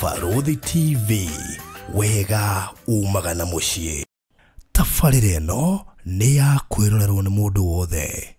Barũthi TV, wega umaga na mũciĩ. Tabarĩra ĩno nĩ ya kwĩrorerwo nĩ mũndũ wothe.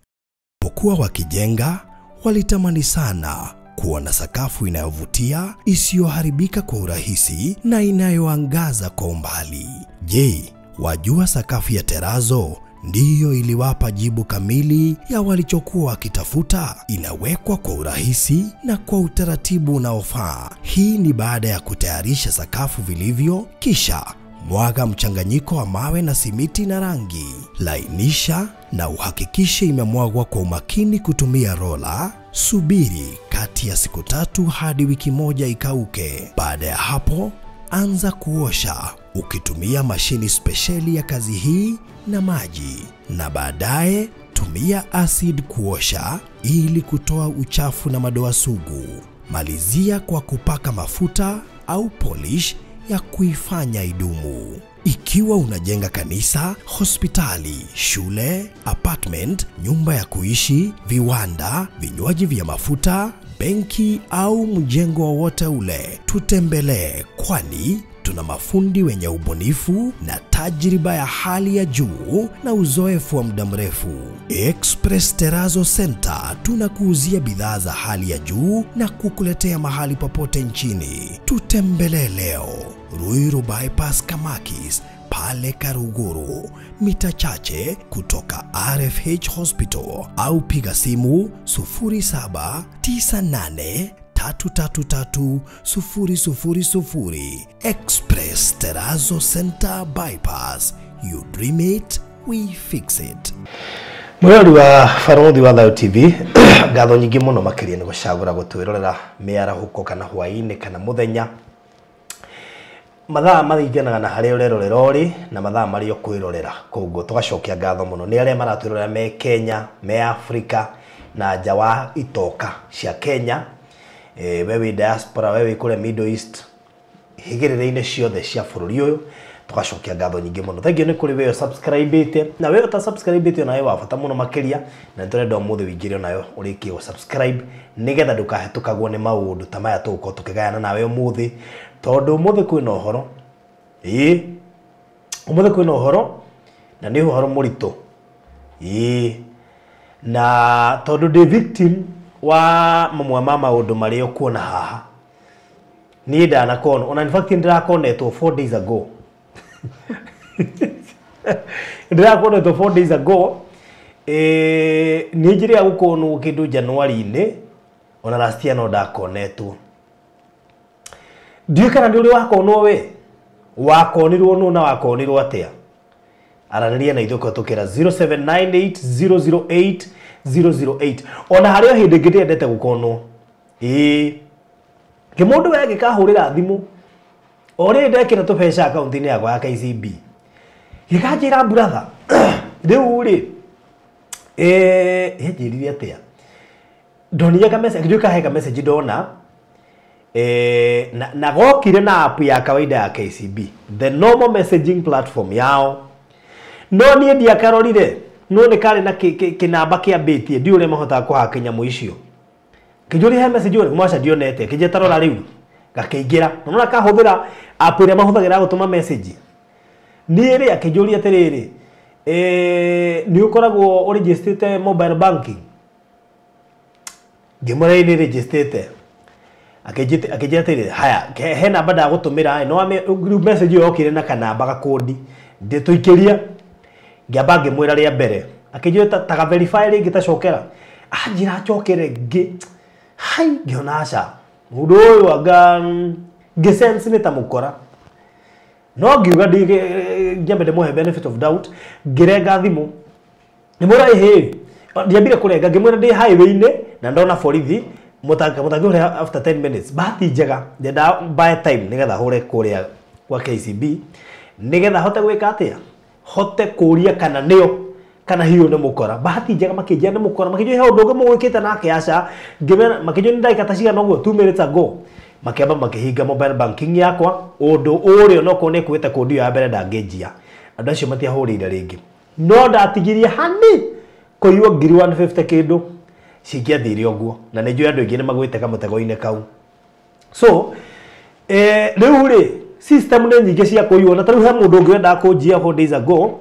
Pokuwa wakijenga walitamani sana kuwa na sakafu inayovutia, isiyoharibika kwa urahisi na inayoangaza kwa umbali. Je, wajua sakafu ya terazo ndiyo iliwapa jibu kamili ya walichokuwa wakitafuta? Inawekwa kwa urahisi na kwa utaratibu unaofaa. Hii ni baada ya kutayarisha sakafu vilivyo, kisha mwaga mchanganyiko wa mawe na simiti na rangi. Lainisha na uhakikishe imemwagwa kwa umakini kutumia rola. Subiri kati ya siku 3 hadi wiki 1 ikauke. Baada ya hapo, anza kuosha ukitumia mashini spesheli ya kazi hii na maji, na baadaye tumia acid kuosha ili kutoa uchafu na madoa sugu. Malizia kwa kupaka mafuta au polish ya kuifanya idumu. Ikiwa unajenga kanisa, hospitali, shule, apartment, nyumba ya kuishi, viwanda, vinywaji vya mafuta, benki au mjengo wowote ule, tutembelee, kwani tuna mafundi wenye ubunifu na tajriba ya hali ya juu na uzoefu wa muda mrefu. Express Terrazzo Center tunakuuzia bidhaa za hali ya juu na kukuletea mahali popote nchini. Tutembelee leo Ruiru Bypass Kamakis pale Karuguru, mita chache kutoka RFH Hospital, au piga simu 0798 333 000. Express Terrazzo Center Bypass. You dream it, we fix it. Mwirori wa Barũthi wa Thayo TV, ngatho nyingĩ mũno makĩria nĩ gũcagũra gũtwĩrorera mĩarahũko kana hwaĩ-inĩ kana mũthenya. Mathaa maringanaga na harĩa ũrerorera ũrĩ na mathaa marĩa ũkwĩrorera. Koguo tũgacokia ngatho mũno nĩ arĩa maratwĩrorera me Kenya, me Afrika na nja wa itoka cia Kenya. We wĩ diaspora, we wĩ kũrĩa Middle East, higĩrĩra-inĩ ciothe cia bũrũri ũyũ, tũgacokia ngatho nyingĩ mũno. Thank you nĩ kũrĩ we subscribe-ĩte, na we ũta subscribe-ĩte onawe wa bata mũno makĩria, na nĩ tũrenda ũmũthĩ ũingĩre onawe ũrĩkie gũ subscribe nĩgetha ndũkahĩtũkagwo nĩ maũndũ ta maya tũgũkorwo tũkĩgayana nawe ũmũthĩ, tondũ ũmũthĩ kwĩna ũhoro. Ĩĩ, ũmũthĩ kwĩna ũhoro na nĩ ũhoro mũritũ. Ĩĩ, na tondũ ndĩ victim wa mamwe ma maũndũ marĩa ũkuona haha, niĩ ndanakonwo, ona in fact ndĩrakonetwo 4 days ago. Ndĩrakonetwo 4 days ago. Niĩ njĩrĩga gũkonwo kĩndũ January-inĩ, ona last year no ndakonetwo. Ndiũĩ kana nĩ ũrĩ wakonwo we, wakonirwo nũ na wakonirwo atĩa? Aranĩria na ithuĩ kũhetũkĩra 0798 008 008. Ona harĩ o hĩndĩ ĩngĩ ndĩendete gũkonwo. Ĩĩ, kĩmũndũ we gĩkahũrĩra thimũ o rĩrĩ ndekĩra tũbeca akaunti-inĩ yakwa ya KCB, gĩkanjĩra brother, rĩu rĩ, ĩnjĩrire atĩa? Ndonire ka message, ndiũĩ kana he ka message ndona, na gokire na app ya kawaida ya KCB, the normal messaging platform yao. No niĩ ndiakarorire, no nĩ karĩ na kĩnamba kĩambĩtie, ndiũĩ ũrĩa mahotaga kũhaka nyamũ icio. Kĩnjũria he message ũrĩa mwaca ndionete, kĩnjĩra ta rora rĩu, gakĩingĩra. Na nona kahũthĩra app ĩrĩa mahũthagĩra gũtũma message. Niĩ rĩ, akĩnjũria atĩrĩrĩ, nĩ ũkoragwo ũregistrĩte mobile banking? Ngĩmwĩra ĩĩ nĩ registrĩte. Akĩnjĩra atĩrĩrĩ, haya, he namba ndagũtũmĩra, no rĩu message ĩyo yokire na kanamba gakũndi. Ndĩtũikĩria. Ngĩamba ngĩmwĩra rĩa mbere. Akĩnjĩra ta ga verify rĩngĩ tacokera. Anjĩra njokere ngĩ, hai, ngĩona aca. Mũndũ ũyũ anga ngĩ sense nĩ ta mũkora. No ngiuga nyambe ndĩmũhe benefit of doubt, ngĩrenga thimũ. Ngĩmwĩra ĩhĩ, ndiambire kũrenga, ngĩmwĩra ndĩ highway-inĩ na ndona borithi, mũtangĩhũra after 10 minutes. Bahati njega, ndendaga buy time nĩgetha hũre kũrĩa kwa KCB, nĩgetha hote gwĩka atĩa? Hote kũria kana nĩo kana hiyo nĩ mũkora. Bahati njega makĩnjĩra nĩ mũkora, makĩnjĩra he ũndũ ũngĩ mũgwĩkĩte nake aca. Ngĩmera, makĩnjĩra nĩ ndagĩka ta cigana ũguo, 2 minutes ago. Makĩamba makĩhinga mobile banking yakwa, ũndũ ũrĩa onokorwo nĩ ĩkuĩte kũndi ĩyo ya mbere ndangĩnjia. Andũ acio matiahũrĩire rĩngĩ. No ndatigirie hani kũiywo ngiri 150 kĩndũ cingĩathire ũguo, na nĩ njũĩ andũ aingĩ nĩ magwĩte kamũtego-inĩ kau. So Rĩu rĩ system nĩ nyingĩ cia kũiywo na tarĩu he mũndũ ũngĩ wendaga kũnjia 4 days ago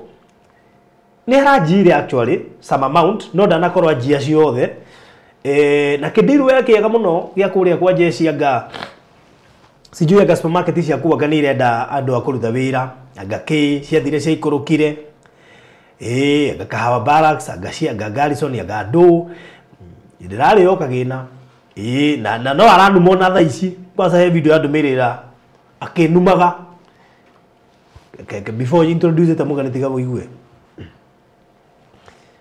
nĩ aranjiire actually some amount no ndanakorwo anjia ciothe. Na kĩndiru we kĩega mũno gĩa kũrĩa kwa jeshi anga sijui anga supermarket cia kũu anga nĩ irenda andũ a kũruta wĩra anga kĩ ciathire ciaikũrũkire anga Kahawa Barracks anga cia anga Garrison anga andũ ndĩrarĩ o kagĩna na no aranuma ona thaa ici kwanza he video yandũmĩrĩra akĩnumaga. Before you introduce it mũgani tiga ũigue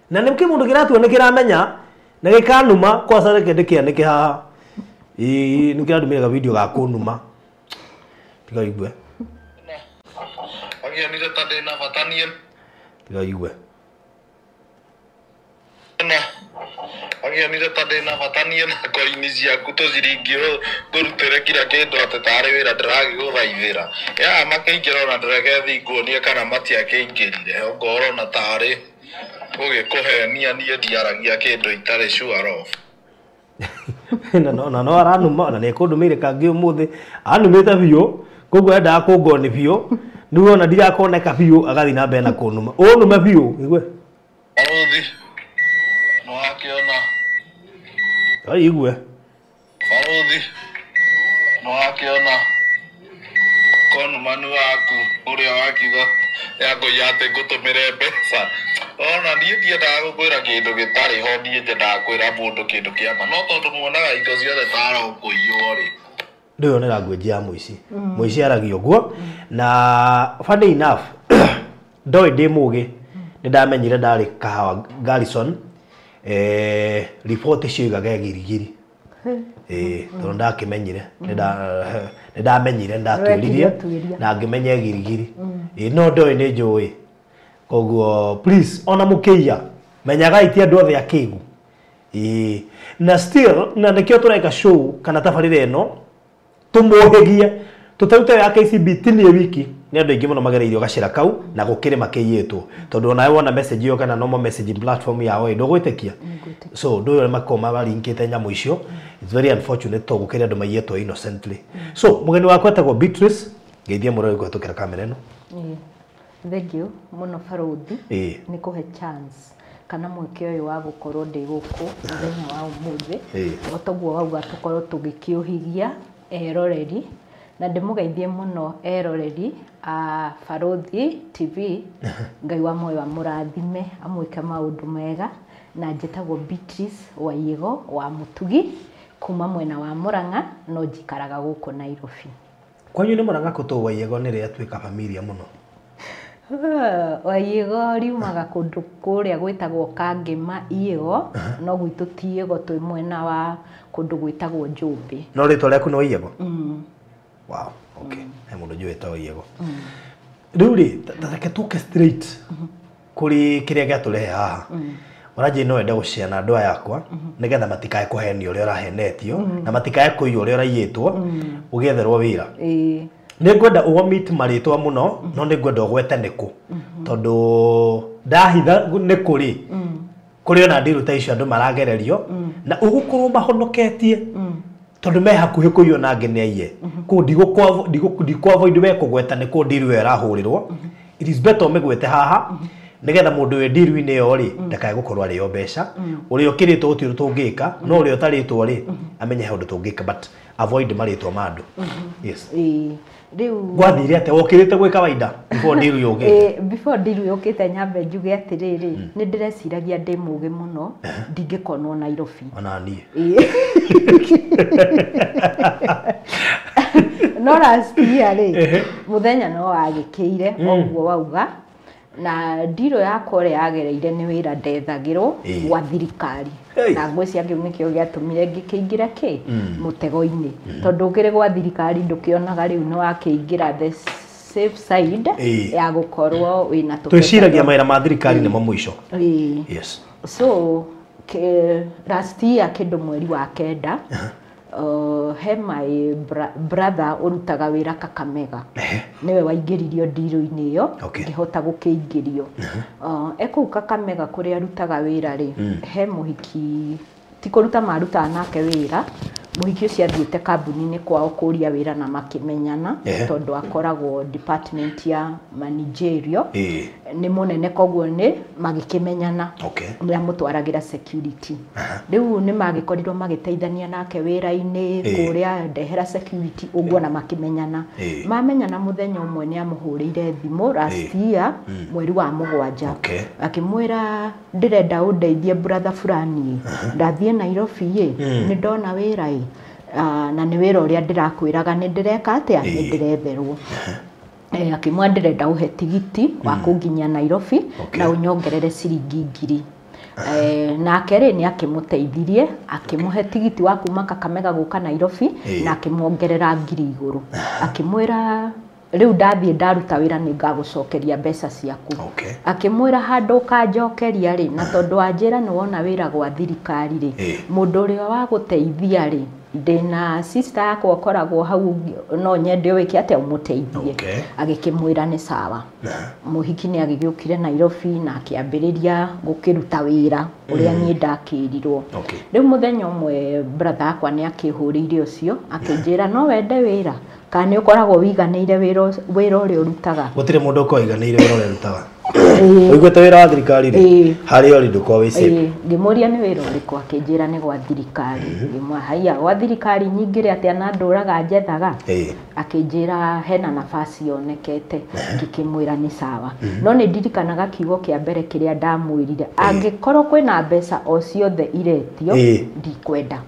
na nĩ kĩmũndũ kĩratua nĩ kĩramenya na gĩkanuma kwanza reke ndĩkĩanĩke haha nĩ kĩrandũmĩra video ga kũnuma tiga ũigue agĩonire ta ndĩna bata niĩ tiga ũigue agĩonire ta ndĩna bata niĩ na koini ciaku tũciringi ngũrutĩre kira kĩndũ atĩ tarĩ wĩra ndĩragĩgũthaithĩra ya makĩingĩra ona ndĩreke thiĩ nguonie kana matiakĩingĩrire ongorwo ona tarĩ gũgĩkũhenia niĩ ndiaragia kĩndũ itarĩ sure of. Na no aranuma na nĩ ekũndũmĩire kangĩ ũmũthĩ anumĩte biũ koguo endaga kũngoni biũ nĩguo ona ndirakoneka biũ agathiĩ na mbere na kũnuma ũnume biũ igue Barũthi nĩwakĩona igue Barũthi nĩwakĩona konumanu waku ũrĩa wakiuga yakũiya atĩ ngũtũmĩre mbeca ona niĩ ndiendaga gũkwĩra kĩndũ gĩtarĩ ho niĩ nyendaga kwĩra mũndũ kĩndũ kĩa ma no tondũ muonaga indo ciothe tarĩ kũiywo rĩ ndĩyo nĩ language ya mũici mũici aragia ũguo na funny enough ndoĩ ndĩ mũgĩ nĩ ndamenyire ndarĩ Kahawa Garrison riboti cioigaga girigiri tondũ ndakĩmenyire nĩ ndamenyire ndatwĩririe na ngĩmenya girigiri no ndoĩ nĩ njũĩ koguo please ona mũkĩiya menyagai ti andũ othe akĩgu na still na nĩkĩo tũreka show kana tabarĩra ĩno tũmũhĩgie tũtarute ya KCB ti niĩ wiki nĩ andũ aingĩ mũno magereirio gacĩra kau na gũkĩrĩ makĩiyĩtwo tondũ onawe wona message ĩyo kana normal messaging platform yao ĩ ndũgwĩtĩkia so ndũ ũyũ makoragwo marinkĩte nyamũ icio. It's very unfortunate tondũ gũkĩrĩ andũ maiyĩtwo innocently. So mũgeni wakwa etagwo Beatrice ngeithia mũrori kũhetũkĩra kamera ĩno. Thank you mũno Barũthi nĩ kũhe chance kana mweke ũyũ wa gũkorwo ndĩ gũkũ mũthenya wa ũmũthĩ o toguo wauga tũkorwo tũgĩkĩũhigia eroreri na ndĩmũgeithie mũno eroreri a Barũthi TV Ngai wa muoyo amũrathime amwĩke maũndũ mega na njĩtagwo Beatrice Waiyego wa Mũtugi kuma mwena wa Murang'a no njikaraga gũkũ Nairobi. Kwanyu nĩ Murang'a kũ Waiyego nĩ rĩatuĩka familia mũno? Waiyego riumaga kũndũ kũrĩa gwĩtagwo Kangĩma Iego no gwitũ ti Iego twĩ mwena wa kũndũ gwĩtagwo Njũmbĩ. No rĩtwa rĩaku nĩ Waiyego? Wow, okay. He mũndũ njũĩ ta Waiyego. Rĩu rĩ reke tũke straight kũrĩ kĩrĩa gĩatũrehe haha. Ũranjĩ no wende gũshare na andũ aya akwa nĩgetha matikae kũhenio ũrĩa ũrahenetio na matikae kũiywo ũrĩa ũraiyĩtwo ũgĩetherwo wĩra. Nĩ ngwenda ũomit marĩtwa mũno no nĩ ngwenda ũgwete nĩkũ tondũ ndahitha nĩkũ rĩ kũrĩ ona ndiru ta icio andũ maragererio na ũgũkorwo mahonoketie tondũ me hakuhĩ kũiywo na angĩ nĩ aiye kũu ndikũ we kũgweta nĩkũ ndiru ĩyo ĩrahũrĩrwo. It is better ũmĩgwete haha nĩgetha mũndũ wĩ ndiru-inĩ ĩyo rĩ ndakae gũkorwo arĩo mbeca ũrĩa ũkĩrĩtwo gũtirĩ ũndũ tũngĩka no ũrĩa ũtarĩtwo rĩ amenye he ũndũ tũngĩka but avoid marĩtwa ma andũ. Yes. Rĩu gwathire atĩa wokĩrĩte gwĩ kawaida before ndiru yũkĩte? Before ndiru yũkĩte nyambe njuge atĩrĩrĩ nĩ ndĩreciragia ndĩ mũgĩ mũno ndingĩkonwo Nairobi ona niĩ no last year rĩ mũthenya no wagĩkĩire ũguo wauga na ndiro yakwa ũrĩa yagereire nĩ wĩra ndethagĩrwo gwa thirikari na ngwĩciria kĩu nĩkĩo gĩatũmire ngĩkĩingĩra kĩ mũtego-inĩ tondũ ũkĩrĩ gwa thirikari ndũkĩonaga rĩu nĩ wakĩingĩra the safe side ya gũkorwo wĩna twĩciragia mawĩra ma thirikari nĩmo mũico. Yes. So last year kĩndũ mweri wa kenda he my brother ũrutaga wĩra Kakamega nĩwe waingĩririo ndiru-inĩ ĩyo ngĩhota gũkĩingĩrio ekũu Kakamega kũrĩa arutaga wĩra rĩ he mũhiki ti kũruta marutaga nake wĩra Mũhiki ũcio athiĩte kambuni-inĩ kwao kũria wĩra na makĩmenyana tondũ akoragwo department ya managerial nĩ mũnene koguo nĩ magĩkĩmenyana. Nĩ amũtwaragĩra security. Rĩu nĩ magĩkorirwo magĩteithania nake wĩra-inĩ kũrĩa ndehera security ũguo na makĩmenyana. Mamenyana mũthenya ũmwe nĩ amũhũrĩire thimũ last year mweri wa 7. Akĩmwĩra ndĩrenda ũndeithie brother fulani ndathiĩ Nairobi ĩ nĩ ndona wĩra ĩ na nĩ wĩra ũrĩa ndĩrakwĩraga nĩ ndĩreka atĩa nĩ ndĩretherwo. Akĩmwĩra ndĩrenda ũhe tigiti wa kũnginyia Nairobi na ũnyongerere ciringi 1000. Nake rĩ nĩ akĩmũteithirie akĩmũhe tigiti wa kuma Kakamega gũka Nairobi na akĩmuongerera 1000. Akĩmwĩra rĩu ndathiĩ ndaruta wĩra nĩ ngagũcokeria mbeca ciaku. Akĩmwĩra handũ ũkanjokeria rĩ na tondũ wanjĩra nĩ wona wĩra gwa thirikari rĩ mũndũ ũrĩa wa gũteithia rĩ ndĩna sister yakwa ũkoragwo hau no nyende wĩke atĩa ũmũteithie. Agĩkĩmwĩra nĩ sawa. Mũhiki nĩ agĩgĩũkire Nairobi na akĩambĩrĩria gũkĩruta wĩra ũrĩa niĩ ndakĩrirwo. Rĩu mũthenya ũmwe brother yakwa nĩ akĩhũrĩire ũcio akĩnjĩra no wende wĩra kana nĩ ũkoragwo wĩiganĩire wĩra ũrĩa ũrutaga. Gũtirĩ mũndũ ũkoragwo aiganĩire wĩra ũrĩa ũrutaga. Ũiguĩte wĩra wa thirikari rĩ harĩa ũrĩ ndũkoragwo wĩ safe. Ngĩmũria nĩ wĩra ũrĩkũ akĩnjĩra nĩ gwa thirikari. Ngĩmwĩra haiya gwa thirikari nyingĩre atĩa na ndũraga njethaga. Akĩnjĩra hena nafasi yonekete. Ngĩkĩmwĩra nĩ sawa. No nĩ ndirikanaga kiugo kĩa mbere kĩrĩa ndamwĩrire angĩkorwo kwĩna mbeca o ciothe iretio ndikwenda.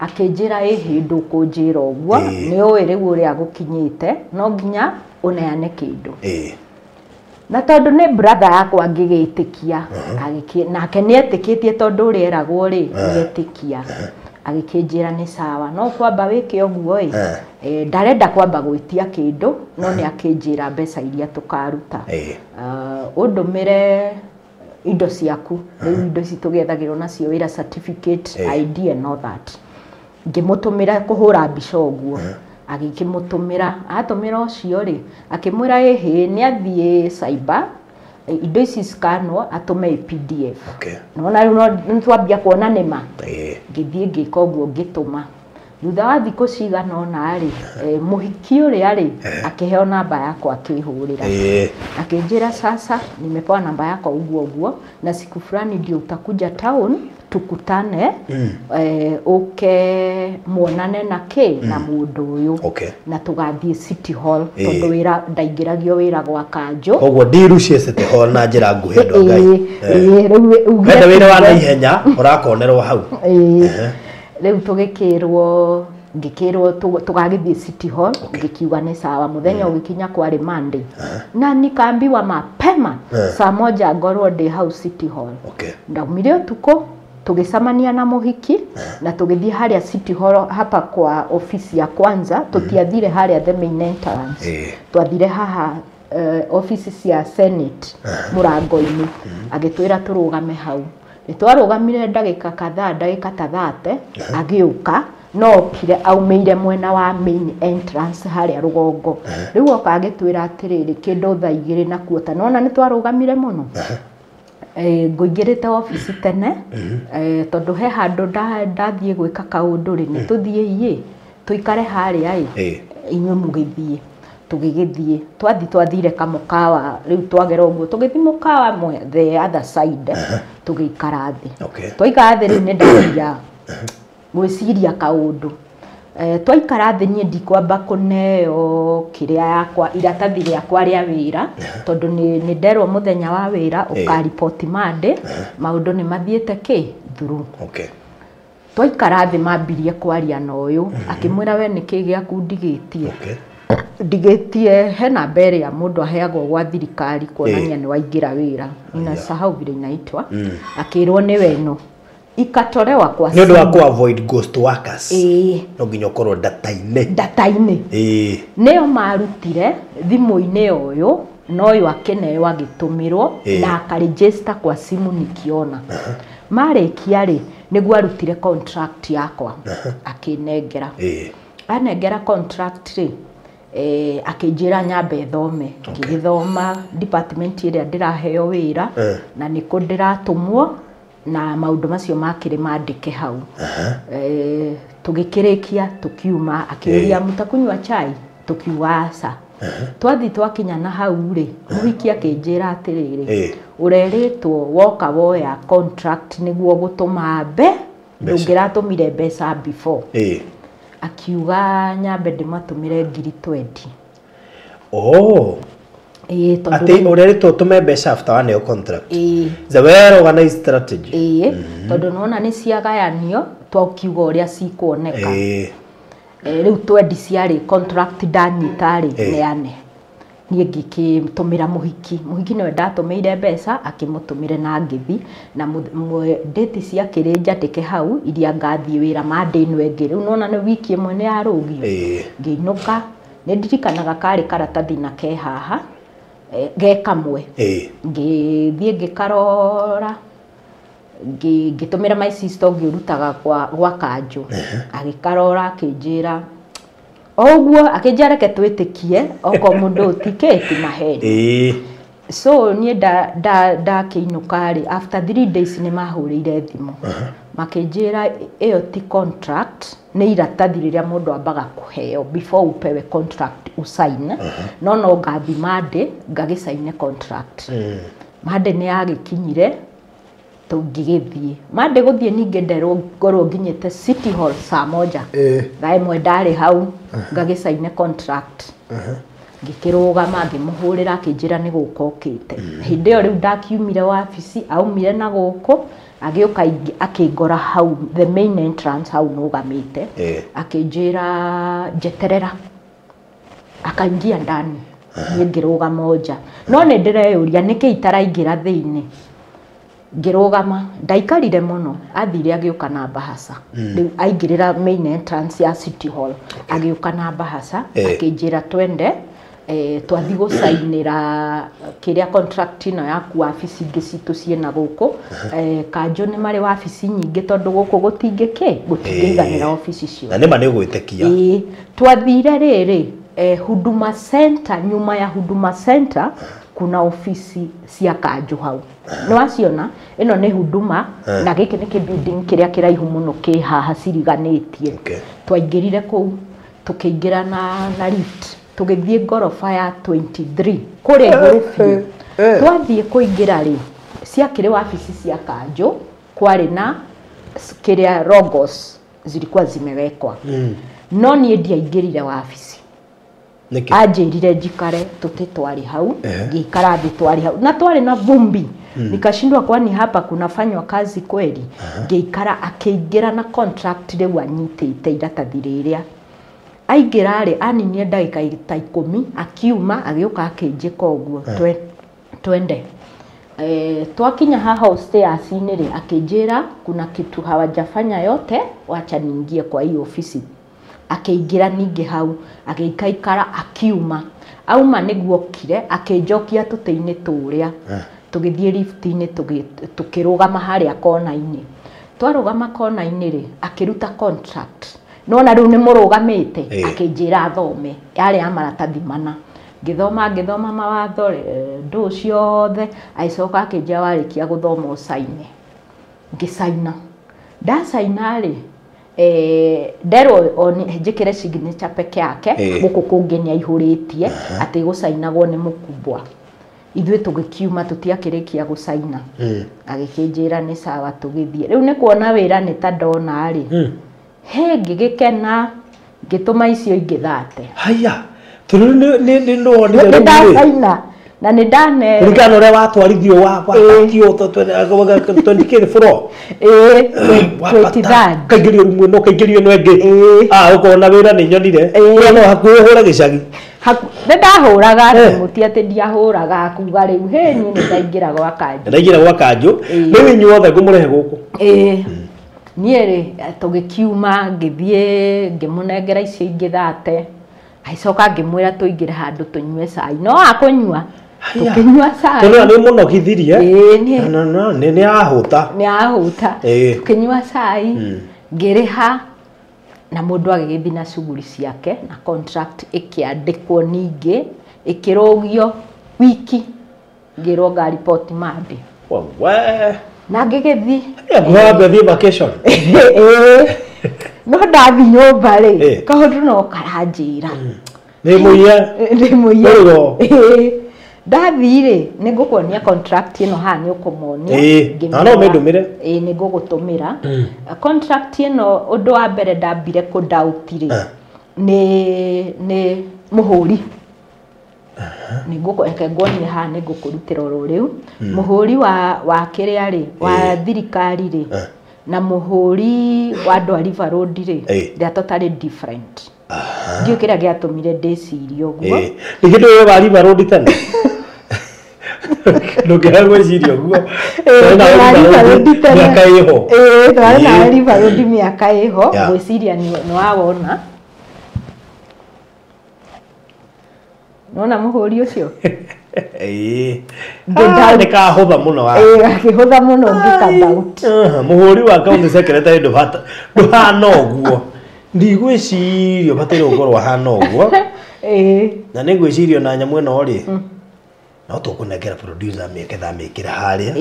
Akĩnjĩra ĩhĩ ndũkũnjĩra ũguo nĩ ũĩ rĩu ũrĩa gũkinyĩte no nginya ũneane kĩndũ. Na tondũ nĩ brother yakwa ngĩgĩtĩkia nake nĩ etĩkĩtie tondũ ũrĩa eragwo rĩ nĩ etĩkia. Agĩkĩnjĩra nĩ sawa no kwamba wĩke ũguo ĩ ndarenda kwamba gwĩtia kĩndũ no nĩ akĩnjĩra mbeca iria tũkaruta. Ũndũmĩre indo ciaku rĩu indo ici tũgethagĩrwo nacio wĩra certificate ID and all that. Ngĩmũtũmĩra kũhũra mbica ũguo. Agĩkĩmũtũmĩra atũmĩra ũcio rĩ akĩmwĩra ĩhĩ nĩ athiĩ cyber indo ici scanwo atũme PDF. Nona rĩu nĩ twambia kuona nĩma. Ngĩthiĩ ngĩka ũguo ngĩtũma. Thutha wa thikũ cigana ũna rĩ mũhiki ũrĩa rĩ akĩheo namba yakwa akĩhũrĩra. Akĩnjĩra sasa nimepewa namba yako ũguo ũguo na siku fulani ndio utakuja town tukutane uke muonane na kĩ na mũndũ ũyũ na tũgathiĩ City Hall tondũ wĩra ndaingĩragio wĩra gwa kanjũ. Koguo ndiru cia City Hall na njĩra nguhĩ andũ a Ngai. Wenda wĩra wa naihenya ũrakonerwo hau. Rĩu tũgĩkĩrwo ngĩkĩrwo tũgagĩthiĩ City Hall ngĩkiuga nĩ sawa. Mũthenya ũgĩkinya kwarĩ Monday na nikaambiwa mapema saa 1 ngorwo ndĩ hau City Hall. Ndaumire ũtukũ tũgĩcemania na mũhiki na tũgĩthiĩ harĩa City Hall hapa kwa ofisi ya kwanza. Tũtiathire harĩa the main entrance, twathire haha ofisi cia Senate mũrango-inĩ. Agĩtwĩra tũrũgame hau. Nĩ twarũgamire ndagĩka kadhaa ndagĩka ta 30 agĩũka no okire aumĩire mwena wa main entrance harĩa rũgongo. Rĩu oka agĩtwĩra atĩrĩrĩ kĩndũ thaa 2 na kuota nona nĩ twarũgamire mũno. Ngũingĩrĩte obici tene tondũ he handũ ndathiĩ gwĩka kaũndũ rĩ nĩ tũthiĩ ĩ tũikare harĩa ĩ inyuĩ mũgĩthiĩ. Tũgĩgĩthiĩ twathi twathire kamũkawa rĩu twagera ũguo tũgĩthiĩ mũkawa the other side tũgĩikara thĩ. Twaikara thĩ rĩu nĩ ndambia gwĩciria kaũndũ. Twaikara thĩ niĩ ndikwamba kũneo kĩrĩa yakwa iratathi rĩakwa rĩa wĩra tondũ nĩ nderwo mũthenya wa wĩra ũkaripoti Monday maũndũ nĩ mathiĩte kĩ through. Twaikara thĩ mambirie kwaria na ũyũ akĩmwĩra we nĩkĩ gĩaku ndigĩtie. Ndigĩtie hena mbere ya mũndũ aheagwo gwa thirikari kuonania nĩ waingĩra wĩra ninasahau vile inaitwa. Akĩrwo nĩ weno ikatolewa kwa nĩ ũndũ wa ku avoid ghost workers. No nginya ũkorwo data-inĩ. Nĩo marutire thimũ-inĩ ũyũ na ũyũ akĩneo agĩtũmĩrwo na akaregister kwa simu nikiona. Marĩkia rĩ nĩguo arutire contract yakwa akĩnengera. Anengera contract rĩ akĩnjĩra nyambe thome. Ngĩgĩthoma department ĩrĩa ndĩraheo wĩra na nĩkũ ndĩratũmwo Na maũndũ macio makĩrĩ mandĩke hau. Tũgĩkĩrĩkia tũkiuma akĩũria mtakunywa chai, tukiuga aca. Twathi twakinya na hau rĩ, mũhiki akĩnjĩra atĩrĩrĩ, ũrerĩtwo woka woya contract nĩguo gũtũma ndũngĩratũmire mbeca before. Akiuga nyambe ndĩmatũmĩre 20,000. Oh. Atĩ ũrerĩtwo ũtũme mbeca after waneo contract. It's a well organized strategy. Tondũ nĩwona nĩ ciagayanio twakiuga ũrĩa cikuoneka. Rĩu 20 ciarĩ contract ndanyita rĩ neane. Niĩ ngĩkĩtũmĩra mũhiki. Mũhiki nĩwe ndatũmĩire mbeca akĩmũtũmĩre na ngĩthi na date ciakĩrĩ njandĩke hau iria ngathiĩ wĩra Monday ĩno ĩngĩ. Rĩu nĩwona nĩ wiki ĩmwe nĩ yarũgio. Ngĩinũka nĩ ndirikanaga karĩ karatathi na ke haha ge kamwe. Ngĩthiĩ ngĩkarora ngĩtũmĩra my sister ũngĩ ũrutaga gwa kanjũ. Agĩkarora akĩnjĩra oguo, akĩnjĩra reke twĩtĩkie okorwo mũndũ ũtikĩti maheni. So niĩ ndakĩinũka rĩ, after 3 days nĩ mahũrĩire thimũ. Makĩnjĩra ĩyo ti contract, nĩ iratathi rĩrĩa mũndũ ambaga kũheo before upewe contract usain. No no ngathi Monday ngagĩcaine contract. Monday nĩ yagĩkinyire tũngĩgĩthiĩ. Monday gũthiĩ ningĩ nderwo ngorwo nginyĩte City Hall saa moja. Thaa ĩmwe ndarĩ hau ngagĩcaine contract. Ngĩkĩrũgama ngĩmũhũrĩra akĩnjĩra nĩ gũka okĩte. Hĩndĩ ĩyo rĩu ndakiumire wabici, aumire na gũkũ agĩũka akĩngora hau the main entrance hau nũgamĩte. Akĩnjĩra njeterera. Akaingia ndani. Niĩ ngĩrũgama nja. No nĩ ndĩreyũria nĩkĩ itaraingĩra thĩinĩ. Ngĩrũgama ndaikarire mũno, athire agĩũka na mbahaca. Rĩu aingĩrĩra main entrance ya City Hall agĩũka na mbahaca akĩnjĩra twende twathi gũcainĩra kĩrĩa contract ĩno yaku wabici ingĩ citũ ciĩna gũkũ. Kanjũ nĩ marĩ wabici nyingĩ tondũ gũkũ gũtingĩiganĩra obici ciothe. Na nĩma nĩ ũgwĩtĩkia. Twathire rĩrĩ Huduma Center, nyuma ya Huduma Center kuna ofisi cia kanjũ hau. Nĩ waciona ĩno nĩ Huduma na gĩkĩ nĩ building kĩrĩa kĩraihu mũno kĩ haha ciriganĩtie. Twaingĩrire kũu tũkĩingĩra na lift tũgĩthiĩ ngoroba ya 23 kũrĩa igũrũ biũ. Twathiĩ kũingĩra rĩ, ciakĩrĩ wabici cia kanjũ, kwarĩ na kĩrĩa logos zilikuwa zimewekwa. No niĩ ndiaingĩrire wabici. Anjĩrire njikare tũtĩ twarĩ hau, ngĩikara thĩ twarĩ hau na twarĩ na vumbi. Nikashindwa kwani hapa kunafanywa kazi kweli. Ngĩikara akĩingĩra na contract rĩu anyitĩte iratathi rĩrĩa. Aingĩra rĩ, aninie ndagĩka ta 10 akiuma agĩũka akĩnjĩka ũguo twende. Twakinya haha stairs-inĩ rĩ, akĩnjĩra kuna kitu hawajafanya yote, wacha niingie kwa hii ofisi. Akĩingĩra ningĩ hau agĩikaikara akiuma. Auma nĩguo okire akĩnjokia tũtĩ-inĩ tũrĩa. Tũgĩthiĩ lift-inĩ tũkĩrũgama harĩa kona-inĩ. Twarũgama kona-inĩ rĩ, akĩruta contract. Nona rĩu nĩ mũrũgamĩte, akĩnjĩra thome. Yarĩ ya maratathi mana. Ngĩthoma mawatho ndũ ciothe, agĩcoka akĩnjĩra warĩkia gũthoma ũcaine. Ngĩcaina. Ndacaina rĩ, nderwo njĩkĩre signature peke yake, gũkũ kũngĩ nĩ aihũrĩtie atĩ gũcainagwo nĩ mũkubwa. Ithuĩ tũgĩkiuma tũtiakĩrĩkia gũcaina. Agĩkĩnjĩra nĩ sawa tũgĩthiĩ. Rĩu nĩ kuona wĩra nĩ ta ndona rĩ. He ngĩgĩkena ngĩtũma icio ingĩ thate. Haya, tondũ nĩ wonire rĩu rĩ. Nĩ na nĩ ndane. Kũringana na ũrĩa watwarithio wabatio 20k floor. 23rd. Kaingĩrio rĩmwe no kaingĩrio ĩno ĩngĩ. Ũkona wĩra nĩ nyonire. Ũrĩa no hakuhĩ ũhũre gĩcagi. Nĩ ndahũraga thimũ, ti atĩ ndiahũraga kuga rĩu hĩ niĩ nĩ ndaingĩra gwa kanjũ. Ndaingĩra gwa kanjũ. Rĩu inyuothe ngũmũrehe gũkũ. Niĩ rĩ tũgĩkiuma ngĩthiĩ ngĩmũnengera icio ingĩ thate. Agĩcoka ngĩmwĩra tũingĩre handũ tũnyue cai. No akũnyua. Tũkĩnyua cai. Tondũ nĩ mũnogithirie. Nĩ ahũta. Nĩ ahũta. Tũkĩnyua cai ngĩrĩha na mũndũ agĩgĩthiĩ na shughuli ciake na contract ĩkĩandĩkwo ningĩ ĩkĩrũgio wiki ngĩrwo ngaripoti Monday. Wewe. Na ngĩgĩthiĩ. Ngwamba thiĩ vacation. No ndathi nyũmba rĩ, kaũndũ no karanjĩra. Nĩ mũiye. Nĩ mũiye. Ndathi rĩ, nĩ ngũkuonia contract ĩno haha nĩ ũkũmonia. Na no ũmĩndũmĩre. Nĩ ngũgũtũmĩra. Contract ĩno ũndũ wa mbere ndambire kũ doubt rĩ, nĩ mũhũri. Nĩ nguonia haha nĩ ngũkũrutĩra oro rĩu. Mũhũri wa kĩrĩa rĩ, wa thirikari rĩ, na mũhũri wa andũ a River Road rĩ, they are totally different. Ndiũĩ kĩrĩa gĩatũmire ndĩcirie ũguo. Nĩ kĩndũ ũyũ wa River Road tene? Ndũngĩaga gwĩciria ũguo. Mĩaka ĩho. Twarĩ na River Road mĩaka ĩho, ngwĩciria nĩ wawona. Nĩwona mũhũri ũcio? Nĩ kahũtha mũno. Gakĩhũtha mũno ngĩka doubt. Mũhũri wa county secretary ndũhana ũguo. Ndigwĩciria ũbataire gũkorwo ahana ũguo. Na nĩ ngwĩciria ona nyamũ ĩno rĩ, no tũkũnengera producer mĩeke thamĩkĩra harĩa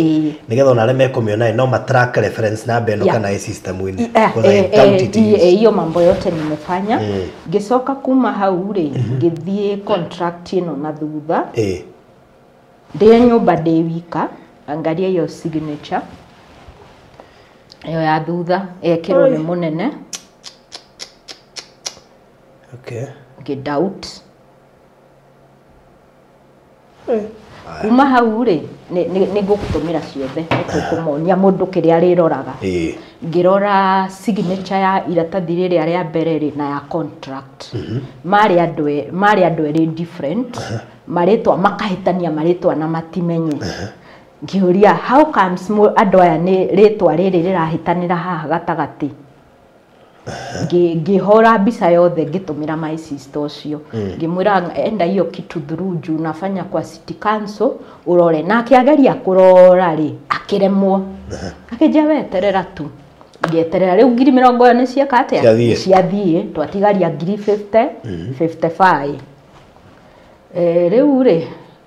nĩgetha ona arĩa mekũmĩona no matrack reference number ĩno kana ĩ system-inĩ. Hiyo mambo yote nimefanya. Ngĩcoka kuma hau rĩ, ngĩthiĩ contract ĩno na thutha. Ndĩ nyũmba ndĩ wika, angalia hiyo signature ĩyo ya thutha ĩkĩrwo nĩ mũnene. Okay. Ngĩ doubt. Kuma hau rĩ, nĩ ngũgũtũmĩra ciothe, nĩ tũkũmonia mũndũ kĩrĩa arĩroraga. Ngĩrora signature ya iratathi rĩrĩa rĩa mbere rĩ na ya contract. Marĩ andũ erĩ different, marĩtwa makahĩtania marĩtwa na matimenye. Ngĩũria how comes andũ aya nĩ rĩtwa rĩrĩ rĩrahĩtanĩra haha gatagatĩ. Ngĩhũra mbica yothe ngĩtũmĩra my sister ũcio. Ngĩmwĩra enda hiyo kitu through juu nafanya kwa city council ũrore. Na akĩageria kũrora rĩ, akĩremwo. Akĩnjĩra weterera tu. Ngĩeterera rĩu 20,000 nĩ cieka atĩa? Ciathiĩ, twatigaria 50,000, 55. Rĩu rĩ,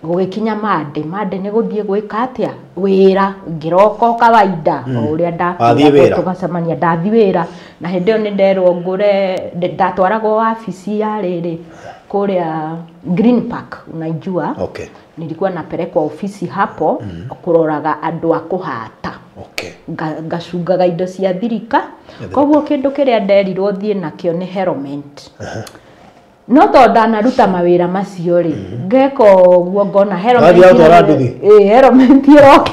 gũgĩkinya Monday, Monday nĩ gũthiĩ gwĩka atĩa? Wĩra, ngĩroka kawaida o ũrĩa ndakwĩra tũgacemania, ndathi wĩra. Na hĩndĩ ĩyo nĩ nderwo ngũre, ndatwaragwo wabici ya rĩrĩ kũrĩa Green Park, unaijua. Okay. Nilikuwa napelekwa ofisi hapo kũroraga andũ a kũhata. Okay. Ngacungaga indo cia thirika. Koguo kĩndũ kĩrĩa nderirwo thiĩ nakĩo nĩ helmet. No tondũ ndanaruta mawĩra macio rĩ, ngeka ũguo ngona helmet ĩrokĩra.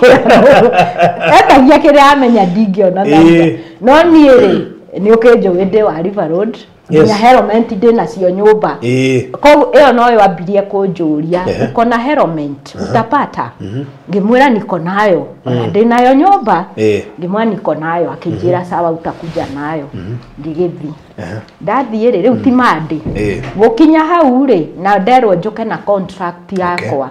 Etagia kĩrĩa amenya ndingĩona thutha. No niĩ rĩ, nĩ ũkĩnjũĩ ndĩ wa River Road, nginya helmet ndĩ nacio nyũmba. Koguo ĩyo noyo ambirie kũnjũria, uko na helmet utapata? Ngĩmwĩra niko nayo, ona ndĩ nayo nyũmba. Ngĩmwĩra niko nayo, akĩnjĩra sawa utakuja nayo. Ngĩgĩthiĩ. Ndathiĩ rĩ, rĩu ti Monday. Gũkinya hau rĩ, na nderwo njũke na contract yakwa.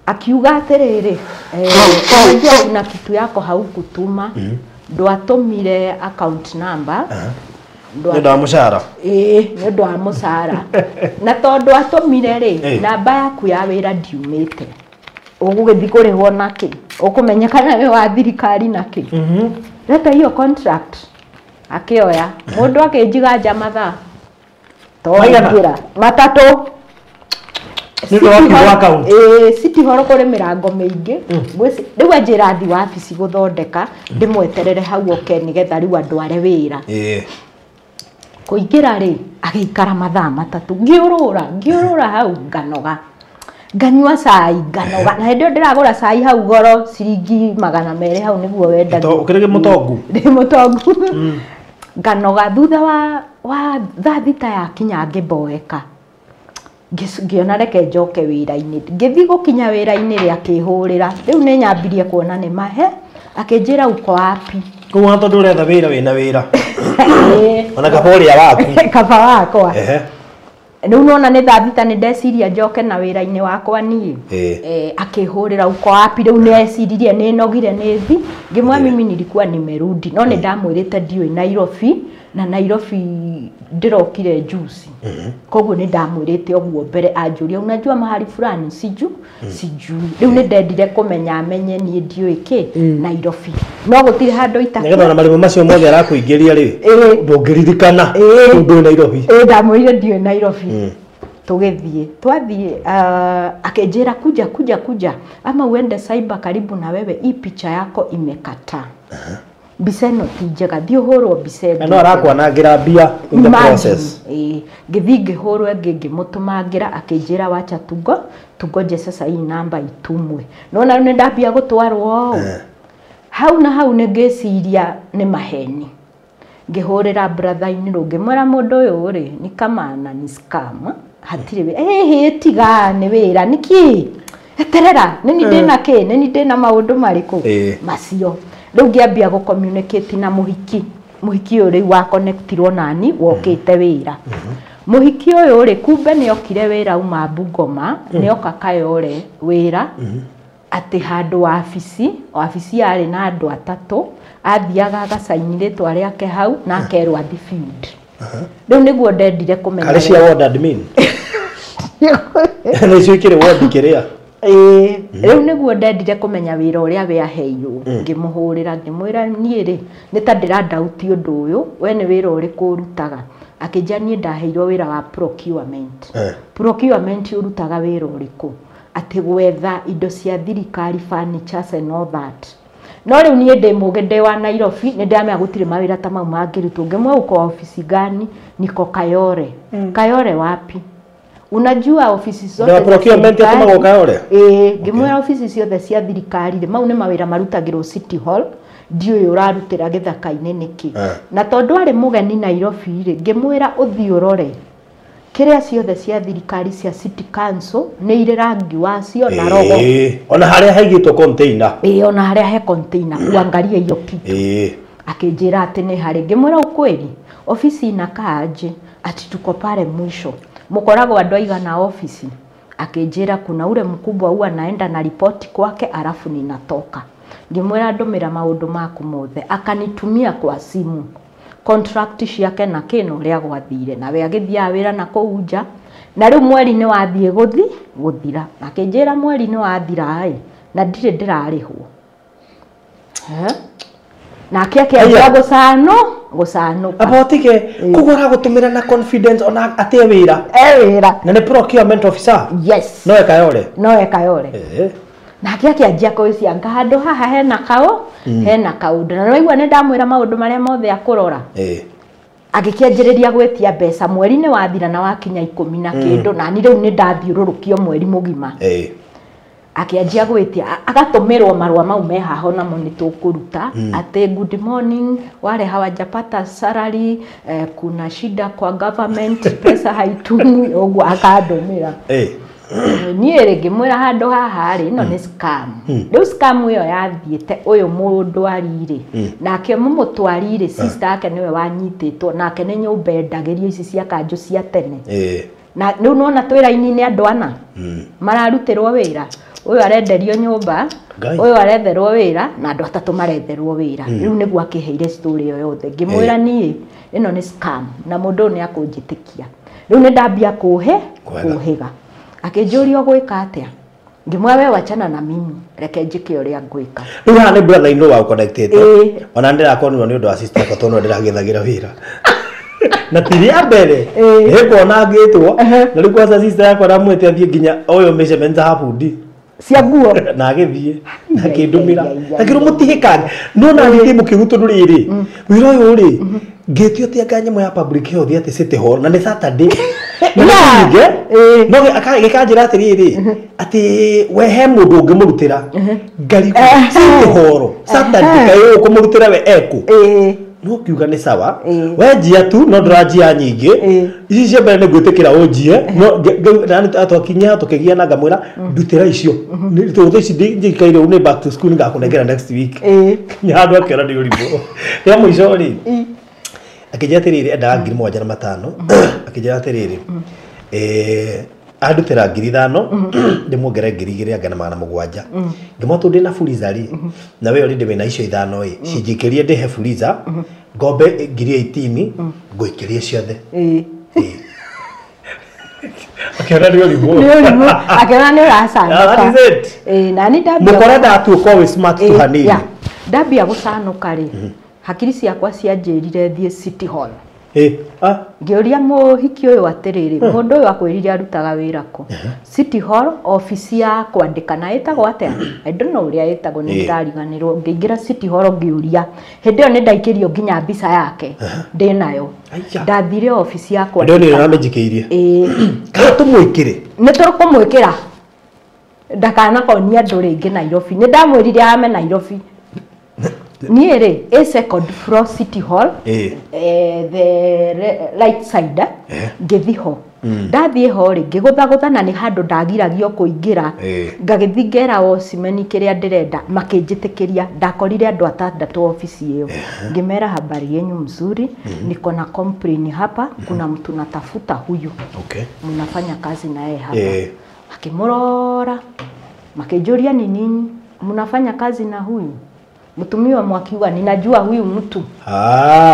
Akiuga atĩrĩrĩ, unajua kuna kitu yako haukutuma, ndwatũmire account number. Nĩ ũndũ wa mũcara? Ĩĩ, nĩ ũndũ wa mũcara. Na tondũ atũmire rĩ, namba yaku ya wĩra ndiumĩte. Ũgũgĩthiĩ kũrĩhwo nakĩ? Ũkũmenyekana wĩ wa thirikari nakĩ? Leta hiyo contract. Akĩoya. Mũndũ akĩnjiga nja mathaa. Tondũ matatũ. City Hall kũrĩ mĩrango mĩingĩ. Rĩu anjĩra thiĩ wabici gũthondeka, ndĩmweterere hau oke nĩgetha rĩu andware wĩra. Kũingĩra rĩ, agĩikara mathaa matatũ. Ngĩũrũra hau nganoga. Nganyua cai, nganoga. Na hĩndĩ ĩyo ndĩragũra cai hau goro ciringi 200 hau nĩguo wendagio. Ũkĩrĩ mũtongu? Ndĩ mũtongu. Nganoga thutha wa thaa thita yakinya ngĩmboeka. Ngĩona reke njoke wĩra-inĩ. Ngĩthiĩ gũkinya wĩra-inĩ rĩ, akĩhũrĩra. Rĩu nĩ nyambirie kuona nĩ mahe, akĩnjĩra uko wapi. Koguo tondũ ũretha wĩra wĩna wĩra. Ona kaba ũrĩa waku. Kaba wakwa. Rĩu nona nĩ thaa thita nĩ ndeciria njoke na wĩra-inĩ wakwa niĩ. Akĩhũrĩra uko wapi rĩu nĩ eciririe nĩ nogire nĩ thi. Ngĩmwĩra mimi nilikuwa nimerudi. No nĩ ndamwĩrĩte ndiũĩ Nairobi na Nairobi ndĩrokire juzi. Koguo nĩ ndamwĩrĩte ũguo mbere anjũria unajua mahali fulani siju sijui. Rĩu nĩ ndendire kũmenya amenye niĩ ndiũĩ kĩ Nairobi. No gũtirĩ handũ itakĩ. Nĩgetha ona marĩmũ macio mothe arakũingĩria rĩ ndũngĩririkana ũndũ Nairobi. Ndamwĩrire ndiũĩ Nairobi. Tũgĩthiĩ twathiĩ akĩnjĩra kuja kuja kuja ama uende cyber karibu na wewe hii picha yako imekataa. Mbica ĩno ti njega thiĩ ũhũrwo mbica ĩngĩ. No arakwanangĩra mbia in the process. Ngĩthiĩ ngĩhũrwo ĩngĩ ngĩmũtũmangĩra akĩnjĩra wacha tugo tungoje sasa hii namba itumwe. Nona rĩu nĩ ndambia gũtwarwo ũũ. Hau na hau nĩ ngĩciria nĩ maheni. Ngĩhũrĩra brother-inĩ rũ ngĩmwĩra mũndũ ũyũ rĩ ni kama anani scam hatirĩ wĩra. Tiga nĩ wĩra nĩkĩ eterera nĩ ni ndĩna kĩ nĩ ni ndĩna maũndũ marĩkũ macio. Rĩu ngĩambia gũ communicate na mũhiki. Mũhiki ũyũ rĩu wa connectirwo nani wokĩte wĩra. Mũhiki ũyũ rĩ kumbe nĩ okire wĩra uma Bungoma nĩ oka Kayole wĩra atĩ handũ wabici wabici yarĩ na andũ atatũ athiaga agacaini rĩtwa rĩake hau na akerwo athi field. Rĩu nĩguo ndendire kũmenya Karĩ cia ward admin. Nĩcio ikĩrĩ ward kĩrĩa. Rĩu nĩguo ndendire kũmenya wĩra ũrĩa we aheirwo. Ngĩmũhũrĩra ngĩmwĩra niĩ rĩ nĩ ta ndĩrandauti ũndũ ũyũ we nĩ wĩra ũrĩkũ ũrutaga. Akĩnjĩra niĩ ndaheirwo wĩra wa procurement. Procurement ũrutaga wĩra ũrĩkũ? Atĩ gwetha indo cia thirikari furnitures and all that. No rĩu niĩ ndĩ mũgĩ ndĩ wa Nairobi nĩ ndĩramenya gũtirĩ mawĩra ta mau mangĩrutwo. Ngĩmwĩra uko ofisi gani? Niko Kayole. Kayole wapi? Unajua ofisi zote za procurement yatumagwo Kayole? Ngĩmwĩra ofisi ciothe cia thirikari rĩ mau nĩ mawĩra marutagĩrwo City Hall ndiũĩ ũrarutĩra gĩthaka-inĩ nĩkĩ. Na tondũ arĩ mũgeni Nairobi rĩ ngĩmwĩra ũthiĩ ũrore kĩrĩa ciothe cia thirikari cia City Council nĩ irĩ rangi wacio na rogo. Ona harĩa haigĩtwo container. Ona harĩa he container uangalie hiyo kitu. Akĩnjĩra atĩ nĩ harĩ. Ngĩmwĩra ukweli ofisi inakaa aje? Ati tuko pale mwisho. Mũkoragwo andũ aigana ofisi? Akĩnjĩra kuna ule mkubwa huwa naenda na ripoti kwake alafu ninatoka. Ngĩmwĩra ndũmĩra maũndũ maku mothe. Akanitumia kwa simu contract ciake na kĩno ũrĩa gwathire nawe agĩthiaga wĩra na kũu nja na rĩu mweri nĩ wathiĩ gũthira. Akĩnjĩra mweri nĩ wathira ĩ na ndirĩ ndĩrarĩhwo. Nake akĩanjia gũcanũka. Aba ũtige koguo aragũtũmĩra na confidence ona atĩ wĩra. Wĩra. Na nĩ procurement officer. Yes. No Kayole. No Kayole. Nake akĩanjia kwĩcianga handũ haha hena kaũ hena kaũndũ na nĩwaigua nĩ ndamwĩra maũndũ marĩa mothe akũrora. Agĩkĩanjĩrĩria gwĩtia mbeca mweri nĩ wathira na wakinya 10 na kĩndũ na ni rĩu nĩ ndathiũrũrũkio mweri mũgima. Akĩanjia gwĩtia agatũmĩrwo marũa mau me haho namo nĩ tũkũruta atĩ good morning wale hawajapata salary kuna shida kwa government pesa haitumwi ũguo akandũmĩra. Niĩ rĩ ngĩmwĩra handũ haha rĩ ĩno nĩ scam. Rĩu scam ĩyo yathiĩte ũyũ mũndwari rĩ nake mũmũtwari rĩ sister yake nĩwe wanyitĩtwo nake nĩ nyũmba endagĩrio ici cia kanjũ cia tene. Na rĩu nĩwona twĩ raini-inĩ andũ ana mararutĩrwo wĩra. Ũyũ arenderio nyũmba ũyũ aretherwo wĩra na andũ atatũ maretherwo wĩra. Rĩu nĩguo akĩheire story ĩyo yothe. Ngĩmwĩra niĩ ĩno nĩ scam na mũndũ ũyũ nĩ akũnjĩtĩkia. Rĩu nĩ ndambia kũhĩga. Akĩnjũria ũgwĩka atĩa? Ngĩmwĩra we wachana na mimi reke njĩke ũrĩa ngwĩka. Rĩu haha nĩ brother in law wa connected. Ona ndĩrakonirwo nĩ ũndũ wa sister yakwa tondũ ndĩragĩthagĩra wĩra. Na ti rĩa mbere nĩkuona ngĩtwo na rĩu kwanza sister yakwa ndamwĩte athiĩ nginya ũyũ measurement ha bundi cia nguo na agĩthiĩ na akĩndũmĩra akĩrwo mũtihĩkange no na niĩ ndĩ mũkĩgu tondũ rĩrĩ wĩra ũyũ rĩ ngĩtio atĩ anga nyamũ ya public health atĩ City Hall na nĩ Saturday no gĩkanjĩra atĩrĩrĩ atĩ we he mũndũ ũngĩmũrutĩra ngari City Hall Saturday kaĩ ũkũmũrutĩra we ekũ no kiuga nĩ sawa we njia tu no ndũranjia nyingĩ ici cia mbere nĩ ngwĩtĩkĩra ũnjie no twakinya tũkĩgia na ngamwĩra ndutĩra icio tondũ ici njikaire nĩ back to school ngakũnengera next week kinya handũ akĩona nĩ ũrimũ rĩa mũico rĩ akĩnjĩra atĩrĩrĩ endaga 7,500 akĩnjĩra atĩrĩrĩ Andutĩra 5,000 ndĩmuongere 2,700 ngĩmwa tondũ ndĩna Fuliza rĩ na we already wĩna icio 5 ĩ cinjikĩrie ndĩhe Fuliza ngombe 18,000 ngũikĩrie ciothe. Akĩona nĩ ũrimũ. Nĩ ũrimũ akĩona nĩ ũracanũka. That is it. Na nĩ ndambia mũkora ndatuĩka wĩ smart tu hanini. Ndambia gũcanũka rĩ hakiri ciakwa cianjĩrire thiĩ City Hall. Ngĩũria mũhiki ũyũ atĩrĩrĩ mũndũ ũyũ akwĩrire arutaga wĩra kũ? City Hall obici ya kwandĩkana ĩtagwo atĩa? I don't know ũrĩa ĩtagwo nĩ ndĩrariganĩrwo. Ngĩingĩra City Hall ngĩũria hĩndĩ ĩyo nĩ ndaikĩrio nginya mbica yake ndĩnayo. Ndathire obici ya kwandĩkana. Ndĩo nĩ ũramĩnjikĩirie. Kana tũmwĩkĩre? Nĩ tũkũmwĩkĩra ndakanakonia andũ rĩngĩ Nairobi. Nĩ ndamwĩrire ame Nairobi. Niĩ rĩ a second floor City Hall the right side ngĩthi ho. Ndathiĩ ho rĩ ngĩgũthagũtha na nĩ handũ ndagiragio kũingĩra ngagĩthiĩ ngera watchman kĩrĩa ndĩrenda makĩnjĩtĩkĩria. Ndakorire andũ atandatũ obici ĩyo ngĩmera habari yenyu mzuri niko na complain hapa kuna mtu natafuta huyu mnafanya kazi naye hapa. Akĩmũrora makĩnjũria ni nini mnafanya kazi na huyu Mtumia mwakiwa ninajua huyu mtu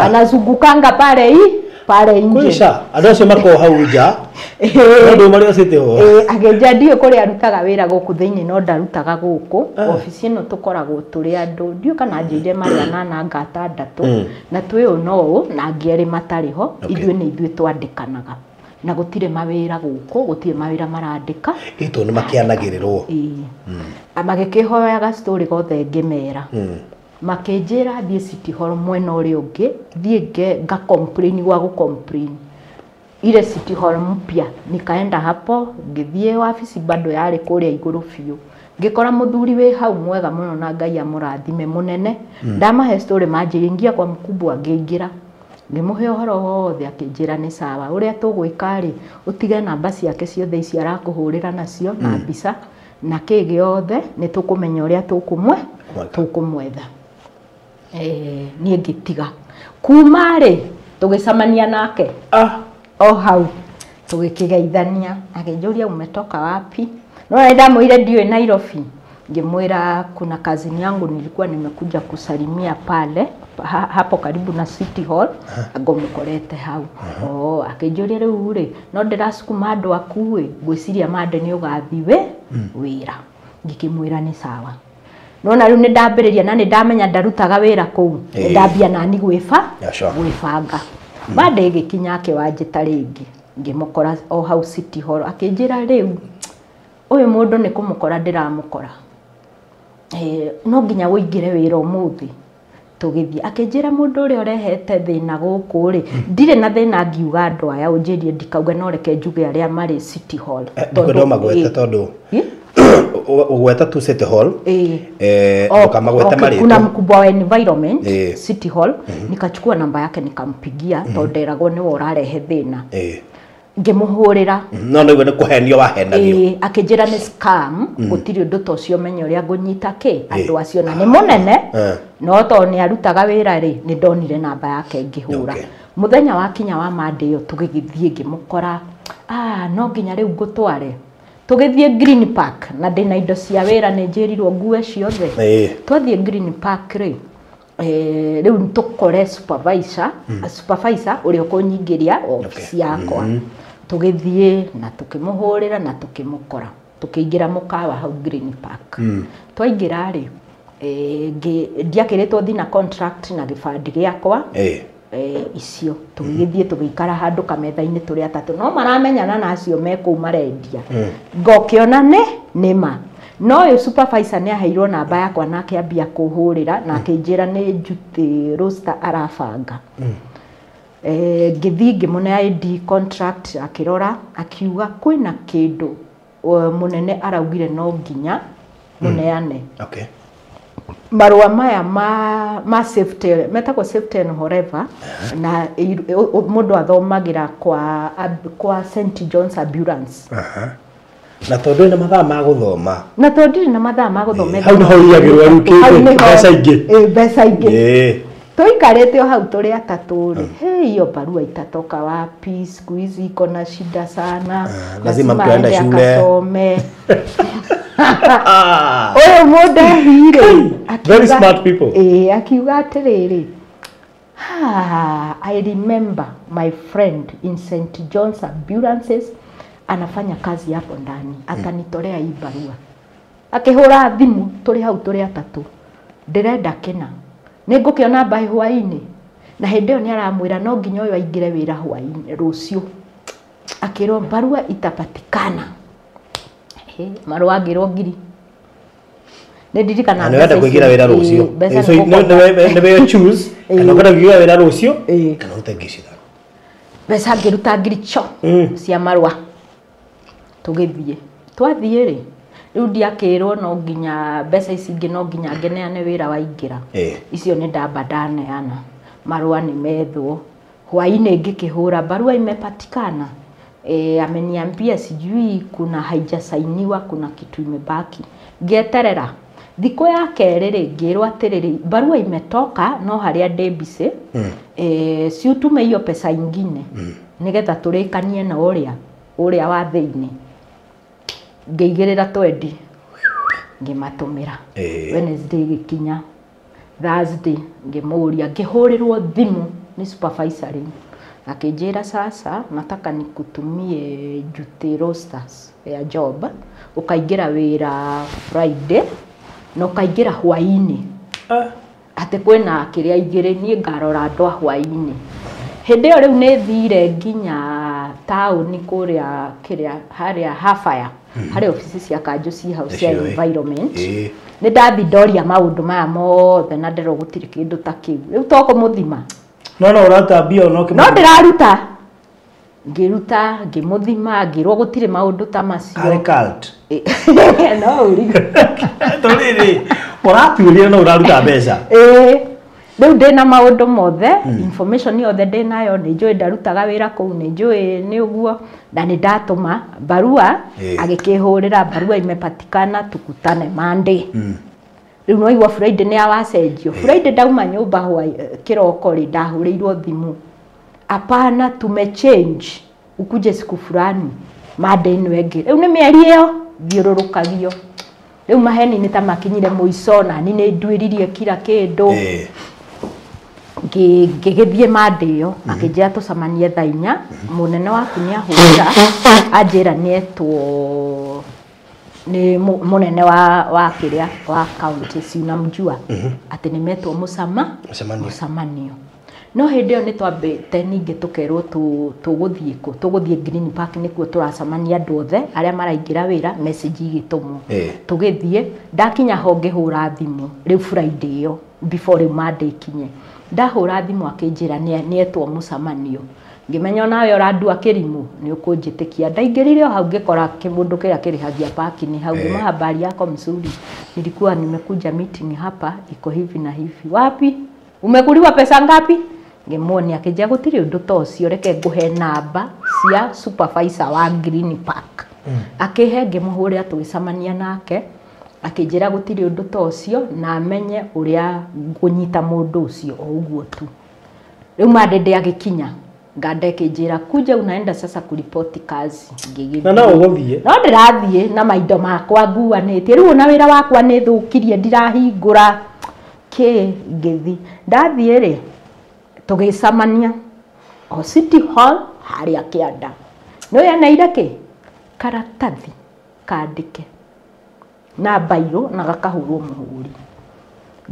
anazungukanga pale hii pale nje. Kuisha andũ acio makoragwo hau nja. Andũ marĩa City Hall. Akĩnjia ndiũĩ kũrĩa arutaga wĩra gũkũ thĩinĩ no ndarutaga gũkũ. Obici ĩno tũkoragwo tũrĩ andũ ndiũĩ kana anjĩire marĩ anana anga atandatũ na twĩ ũũ no ũũ na angĩ erĩ matarĩ ho. Ithuĩ nĩ ithuĩ twandĩkanaga na gũtirĩ mawĩra gũkũ gũtirĩ mawĩra marandĩka. Ĩtũ nĩ makĩanagĩrĩrwo. Magĩkĩhoyaga story gothe ngĩmera. Makĩnjĩra thiĩ City Hall mwena ũrĩa ũngĩ thiĩ nga complain gwa gũ complain ile City Hall mpya. Nikaenda hapo ngĩthiĩ wabici bado yarĩ kũrĩa igũrũ biũ ngĩkora mũthuri wĩ hau mwega mũno na Ngai amũrathime mũnene. Ndamahe story manjĩra ingia kwa mkubwa ngĩingĩra ngĩmũhe ũhoro wothe akĩnjĩra nĩ sawa ũrĩa tũgwĩka rĩ ũtige namba ciake ciothe ici arakũhũrĩra nacio na mbica na kĩ gĩothe nĩ tũkũmenya ũrĩa tũkũmwetha. Niĩ ngĩtiga kuma rĩ tũgĩcemania nake o hau tũgĩkĩgeithania akĩnjũria umetoka wapi no nĩ ndamwĩrire ndiũĩ Nairobi. Ngĩmwĩra kuna kazini yangu nilikuwa nimekuja kusalimia pale hapo karibu na City Hall ngomũkorete hau. Akĩnjũria rĩu rĩ no ndĩracukuma andũ aku ĩ ngwĩciria mande nĩ ũgathiĩ wĩra. Ngĩkĩmwĩra nĩ sawa. Nona rĩu nĩ ndambĩrĩria na nĩ ndamenya ndarutaga wĩra kũu nĩ ndambia nani gwĩbanga. Mande ĩgĩkinya akĩwanjĩta rĩngĩ ngĩmũkora o hau City Hall akĩnjĩra rĩu ũyũ mũndũ nĩ kũmũkora ndĩramũkora no nginya ũingĩre wĩra ũmũthĩ. Tũgĩthiĩ akĩnjĩra mũndũ ũrĩa ũrehete thĩna gũkũ rĩ ndirĩ na thĩna ngiuga andũ aya ũnjĩrie ndikauge no reke njuge arĩa marĩ City Hall. Ndikwenda ũmagwete tondũ ũgweta tu City Hall ndũkamagwete marĩtwa. Kuna mkubwa wa environment City Hall nikachukua namba yake nikampigia tondũ nderagwo nĩwe ũrarehe thĩna. Ngĩmũhũrĩra no nĩguo nĩ kũhenio wahenagio. Akĩnjĩra nĩ scam gũtirĩ ũndũ ta ũcio menye ũrĩa ngũnyita kĩ andũ acio na nĩ mũnene no tondũ nĩ arutaga wĩra rĩ nĩ ndonire namba yake ngĩhũra. Mũthenya wakinya wa Monday ĩyo tũgĩgĩthiĩ ngĩmũkora no nginya rĩu ngũtware. Tũgĩthiĩ Green Park na ndĩna indo cia wĩra nĩ njĩrirwo ngue ciothe. Twathiĩ Green Park rĩ rĩu tũkore supervisor ũrĩa ũkũnyingĩria obici yakwa. Tũgĩthiĩ na tũkĩmũhũrĩra na tũkĩmũkora tũkĩingĩra mũkawa hau Green Park. Twaingĩra rĩ ndiakĩrĩtwo thiĩ na contract na gĩbandĩ gĩakwa icio tũgĩgĩthiĩ tũgĩikara handũ kametha-inĩ tũrĩ atatũ no maramenyana na acio me kũu marendia ngokĩona nĩ ma no ũyũ supervisor nĩ aheirwo namba yakwa na akĩambia kũhũrĩra na akĩnjĩra nĩ Njuti roster arabanga. Ngĩthiĩ ngĩmũne ID contract akĩrora akiuga kwĩna kĩndũ mũnene araugire no nginya mũneane. Marũa maya ma safety metagwo safety and whatever na mũndũ athomagĩra kwa St John's Ambulance. Na tondũ na mathaa ma gũthoma na tondũ ndirĩ na mathaa ma gũthoma hau nĩho ũiyagĩrwo rĩu kĩndũ mbeca ingĩ mbeca ingĩ. Tuikarĩte o hau tũrĩ atatũ rĩ, hey, hiyo barua itatoka wapi? Siku hizi iko na shida sana. Lazima mtu aende shule. Akasome. Ũyũ mũndehi rĩ, Very smart people. Akiuga atĩrĩrĩ, I remember my friend in St. John's Ambulances anafanya kazi hapo ndani, atanitolea hii barua. Akĩhũra thimũ tũrĩ hau tũrĩ atatũ, ndĩrenda kĩna, nĩngũkĩona mbaĩ hwaĩ-inĩ. Na hĩndĩ ĩyo nĩaramwĩra no nginya ũyũ aingĩre wĩra hwaĩ-inĩ rũciũ. Akĩrwo barua itapatikana. Marũa ngĩrwo ngiri. Nĩndirikanaga Na nĩwenda kũingĩra wĩra rũciũ. So nĩwe choose kana ũkwenda kũingĩra wĩra rũciũ kana ũrute ngiri 5. Mbeca ngĩruta ngiri cho cia marũa. Tũgĩthiĩ. Twathiĩ rĩ, rĩu ndiakĩrwo no nginya mbeca ici ingĩ no nginya ngeneane wĩra waingĩra. Icio nĩ ndamba ndaneana. Marũa nĩ methwo. Hwaĩ-inĩ ngĩkĩhũra barua imepatikana. Ameniambia sijui kuna haijasainiwa, kuna kitu imebaki. Ngĩeterera. Thikũ ya kerĩ rĩ, ngĩrwo atĩrĩrĩ, barua imetoka no harĩa ndĩ busy. Si utume hiyo pesa ingine. Nĩgetha tũrĩkanie na ũrĩa wa thĩinĩ. Ngĩigĩrĩra twendi ngĩmatũmĩra. Wednesday gĩkinya, Thursday ngĩmũria, ngĩhũrĩrwo thimũ nĩ supervisor rĩu. Akĩnjĩra sasa nataka nikutumie duty rosters ya job, ũkaingĩra wĩra Friday na ũkaingĩra hwaĩ-inĩ. Atĩ kwĩna kĩrĩa igĩrĩ, niĩ ngarora andũ a hwaĩ-inĩ. Hĩndĩ ĩyo rĩu nĩ thire nginya taũni kũrĩa kĩrĩa harĩa Hafaya, harĩa obici cia kanjũ ci hau cia environment. Nĩ ndathi ndoria maũndũ maya mothe na ndĩrwo gũtirĩ kĩndũ ta kĩu. Rĩu to kũmũthima. No ũraruta mbia no No ndĩraruta. Ngĩruta, ngĩmũthima, ngĩrwo gũtirĩ maũndũ ta macio. Karĩ cult. No ũrigũ. Tũrĩrĩ, ũratuĩria no ũraruta mbeca. Rĩu ndĩna maũndũ mothe, information yothe ndĩnayo, nĩ njũĩ ndarutaga wĩra kũu, nĩ njũĩ nĩ ũguo, na nĩ ndatũma barua, agĩkĩhũrĩra barua imepatikana, tukutane Monday. Rĩu no igua Friday nĩ awacenjio. Friday ndauma nyũmba hwaĩ kĩroko rĩ, ndahũrĩirwo thimũ. Hapana, tumechange, ukuje siku fulani, Monday ĩno ĩngĩ. Rĩu nĩ mĩeri ĩyo thiũrũrũkagio. Rĩu maheni nĩ ta makinyire mũico na niĩ nĩ nduĩririe kila kĩndũ. Ngĩgĩthiĩ Monday ĩyo, akĩnjĩra tũcemanie thaa 4, mũnene waku nĩ ahũrĩra, anjĩra nĩetwo nĩ mũnene wa kĩrĩa wa county, si unamjua, atĩ nĩmetwo mũcemanio. No hĩndĩ ĩyo nĩ twambĩte ningĩ tũkerwo tũgũthiĩ kũ, tũgũthiĩ Green Park nĩkuo tũracemania andũ othe arĩa maraingĩra wĩra, message igĩtũmwo. Tũgĩthiĩ, ndakinya ho ngĩhũra thimũ rĩu Friday ĩyo before rĩu Monday ikinye. Ndahũra thimũ akĩnjĩra nĩetwo mũcemanio. Ngĩmenya onawe ũrandua kĩrimũ nĩ ũkũnjĩtĩkia. Ndaingĩrire o hau ngĩkora kĩmũndũ kĩrĩa kĩrĩhagia parking hau, ngĩmũhe habari yako mzuri, nilikuwa nimekuja meeting hapa iko hivi na hivi. Wapi? Umekuliwa pesa ngapi? Ngĩmuonia akĩnjĩra gũtirĩ ũndũ ta ũcio, reke ngũhe namba cia supervisor wa Green Park. Akĩhe, ngĩmũhũrĩra tũgĩcemania nake, akĩnjĩra gũtirĩ ũndũ ta ũcio na amenye ũrĩa ngũnyita mũndũ ũcio o ũguo tu. Rĩu Monday ndĩagĩkinya, nganda ĩkĩnjĩra kuja unaenda sasa kuripoti kazi. Na no ũgũthiĩ? No ndĩrathiĩ na maindo makwa nguanĩtie. Rĩu ona wĩra wakwa nĩ thũkirie, ndirahingũra kĩ, ngĩthiĩ. Ndathiĩ rĩ, tũgĩcemania o City Hall harĩa kĩanda. Nĩ ũĩ aneire kĩ? Karatathi kandĩke na mbairũ na gakahũrwo mũhũri.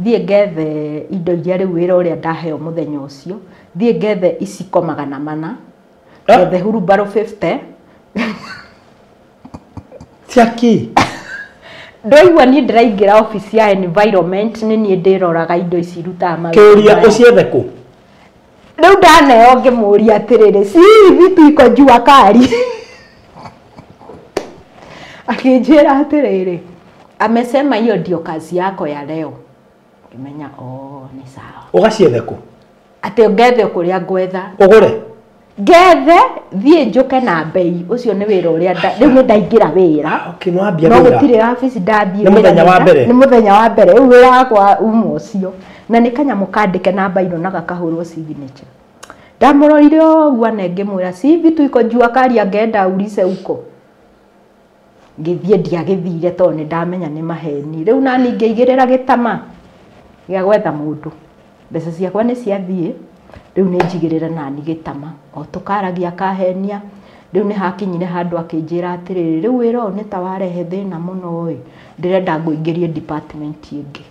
Thiĩ ngethe indo iria rĩu wĩra ũrĩa ndaheo mũthenya ũcio, thiĩ ngethe iciko 400, ngethe hurumbarũ 50. Cia kĩ? Ndoigua niĩ ndĩraingĩra obici ya environment, nĩ niĩ ndĩroraga indo ici irutaga mawĩra. Kĩũria ũciethe kũ? Rĩu ndaneo ngĩmũria atĩrĩrĩ, si vitu iko jua kali. Akĩnjĩra atĩrĩrĩ, amesema hiyo ndio kazi yako ya leo. Ngĩmenya oh, nĩ sawa. Ũgaciethe kũ? Atĩ ngethe kũrĩa ngwetha. Ũgũre? Ngethe thiĩ njũke na mbei ũcio nĩ wĩra ũrĩa rĩu nĩ ndaingĩra wĩra. Okay, no ambia no wĩra. Gũtirĩ wabici ndathiĩ. Nĩ mũthenya wa mbere? Nĩ mũthenya wa mbere rĩu wĩra wakwa uma ũcio na nĩ kanyamũ kandĩke na mbairũ na gakahũrwo signature. Ndamũrorire ũguo na ngĩmwĩra si vitu iko jua kali angeenda ulize huko. Ngĩthiĩ ndiagĩthire tondũ nĩ ndamenya nĩ maheni. Rĩu nani ngĩigĩrĩra gĩtama gĩa gwetha mũndũ. Mbeca ciakwa nĩ ciathiĩ. Rĩu nĩ njigĩrĩre nani gĩtama o tũkaragia kahenia. Rĩu nĩ hakinyire handũ akĩnjĩra atĩrĩrĩ rĩu wĩra ũyũ nĩ ta warehe thĩna mũno ĩ ndĩrenda ngũingĩrie department ĩngĩ.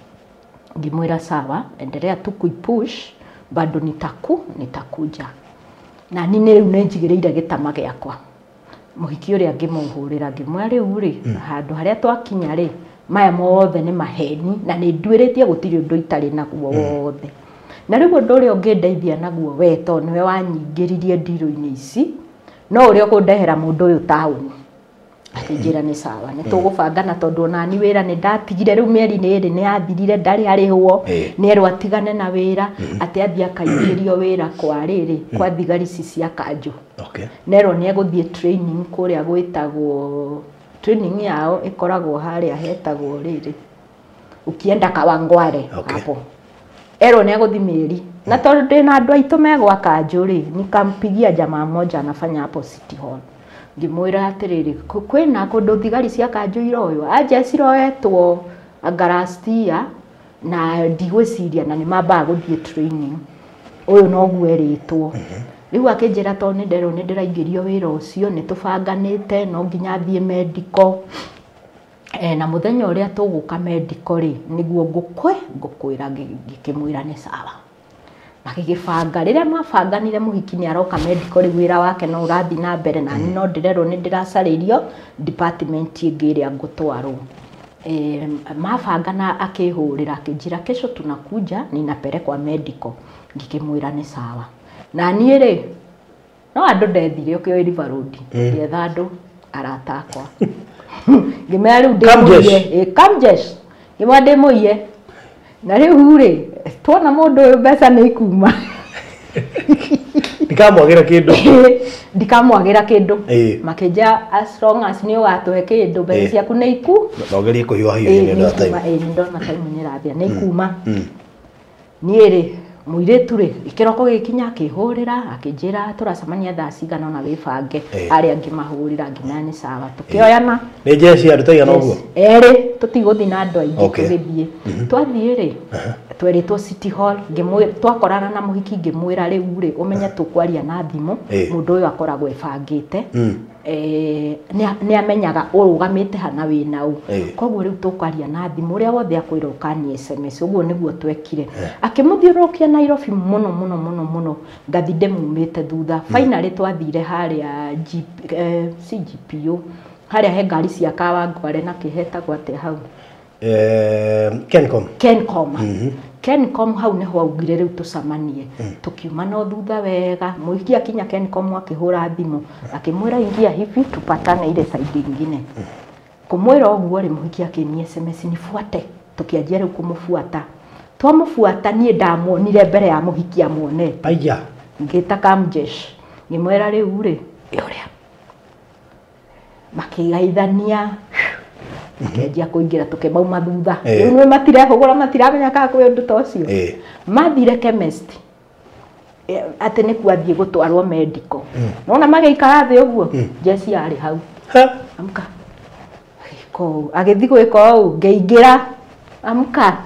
Ngĩmwĩra sawa endelea tu kuipush bado nitakuja. Na ni rĩu nĩ njigĩrĩire gĩtama gĩakwa. Mũhiki ũrĩa ngĩmũhũrĩra ngĩmwĩra rĩu rĩ handũ harĩa twakinya rĩ maya mothe nĩ maheni na nĩ nduĩrĩtie gũtirĩ ũndũ itarĩ naguo wothe. Na rĩu ũndũ ũrĩa ũngĩndeithia naguo we tondũ nĩwe wanyingĩririe ndirũ-inĩ ici no ũrĩa ũkũndehera mũndũ ũyũ taũni. Akĩnjĩra nĩ sawa nĩ tũgũbangana tondũ onani wĩra nĩ ndatigire rĩu mĩeri nĩ ĩrĩ nĩ yathirire ndarĩ arĩhwo nĩ erwo atigane na wĩra atĩ athiĩ akaingĩrio wĩra kwa rĩrĩ kwa thigari ici cia kanjũ. Okay. Nerwo nĩ egũthiĩ training kũrĩa gwĩtagwo training yao ĩkoragwo harĩa hetagwo rĩrĩ ukienda Kawangware. Okay. Hapo erwo nĩ egũthiĩ mĩeri na tondũ ndĩna andũ aitũ megwa kanjũ rĩ nikampigia jamaa mmoja anafanya hapo City Hall. Ngĩmwĩra atĩrĩrĩ kwĩna kũndũ thigari cia kanjũ iroywo anja ciroetwo angarastia na ndigwĩciria na nĩ mambaga gũthiĩ training ũyũ noguo erĩtwo. Rĩu akĩnjĩra tondũ nĩ nderwo nĩ ndĩraingĩrio wĩra ũcio nĩ tũbanganĩte no nginya thiĩ medical na mũthenya ũrĩa tũgũka medical rĩ nĩguo ngũkwĩra ngĩkĩmwĩra nĩ sawa. Magĩgĩbanga rĩrĩa mabanganire mũhiki nĩ aroka medical rĩu wĩra wake no ũrathiĩ na mbere na niĩ no ndĩrerwo nĩ ndĩracarĩrio department ĩngĩ ĩrĩa ngũtwarwo. Mabangana akĩhũrĩra akĩnjĩra kesho tunakuja ninapelekwa medical. Ngĩkĩmwĩra nĩ sawa. Na niĩ rĩ no andũ ndethire ũkĩoĩ River Road ngĩetha andũ arata akwa. Ngĩmera rĩu ndĩmũiye Kamjesh ngĩmwĩra ndĩmũiye na rĩu rĩ tuona mũndũ ũyũ mbeca nĩ ikuma ndikamwagĩra kĩndũ ndikamwagĩra kĩndũ makĩnja as long as nĩ ũgatũhe kĩndũ mbeca ciaku nĩ iku no gerie kũhiũhahio nĩ ũndũ wa time. Nĩ ndona time nĩ ĩrathia nĩ ikuma. Niĩ rĩ mũirĩtu rĩ kĩroko gĩkinya akĩhũrĩra akĩnjĩra tũracemania thaa cigana ũna wĩbange arĩa ngĩmahũrĩra ngĩmera nĩ sawa tũkĩoyana. Nĩ njeci andũ taigana ũguo erĩ tũtigũthiĩ na andũ aingĩ tũgĩthiĩ twathiĩ rĩ twerĩtwo City Hall twakorana na mũhiki ngĩmwĩra rĩu rĩ ũmenye tũkwaria na thimũ mũndũ ũyũ akoragwo ebangĩte nĩ amenyaga ũrũgamĩte hana wĩna ũ koguo rĩu tũkwaria na thimũ ũrĩa wothe akwĩra ũkanie SMS ũguo nĩguo twekire. Akĩmũthiũrũrũkia Nairobi mũno mũno mũno mũno ngathi ndĩmumĩte thutha. Finally twathire harĩa CGPO harĩa he ngari cia Kawangware na kĩhetagwo atĩa hau Kencom. Kencom. Kencom hau nĩho augire rĩu tũcemanie tukiuma no thutha wega mũhiki akinya Kencom akĩhũra thimũ akĩmwĩra ingia hivi tupatane ile side ingine. Kũmwĩra ũguo rĩ mũhiki akĩnia SMS nifuate tukianjia rĩu kũmũbuata. Twamũbuata niĩ ndamuonire mbere ya mũhiki amuonete. Aya ngĩta Kamjesh ngĩmwĩra rĩu rĩ ũrĩa makĩgaithania makĩanjia kũingĩra tũkĩmauma thutha. Rĩu nĩ matirehũgũra matiramenya kana kwĩ ũndũ ta ũcio. Mathire chemist atĩ nĩkuo athiĩ gũtwarwo medical. Nona magĩikara thĩ ũguo Jesse arĩ hau. Amka agĩthiĩ gwĩka ũũ ngĩingĩra amka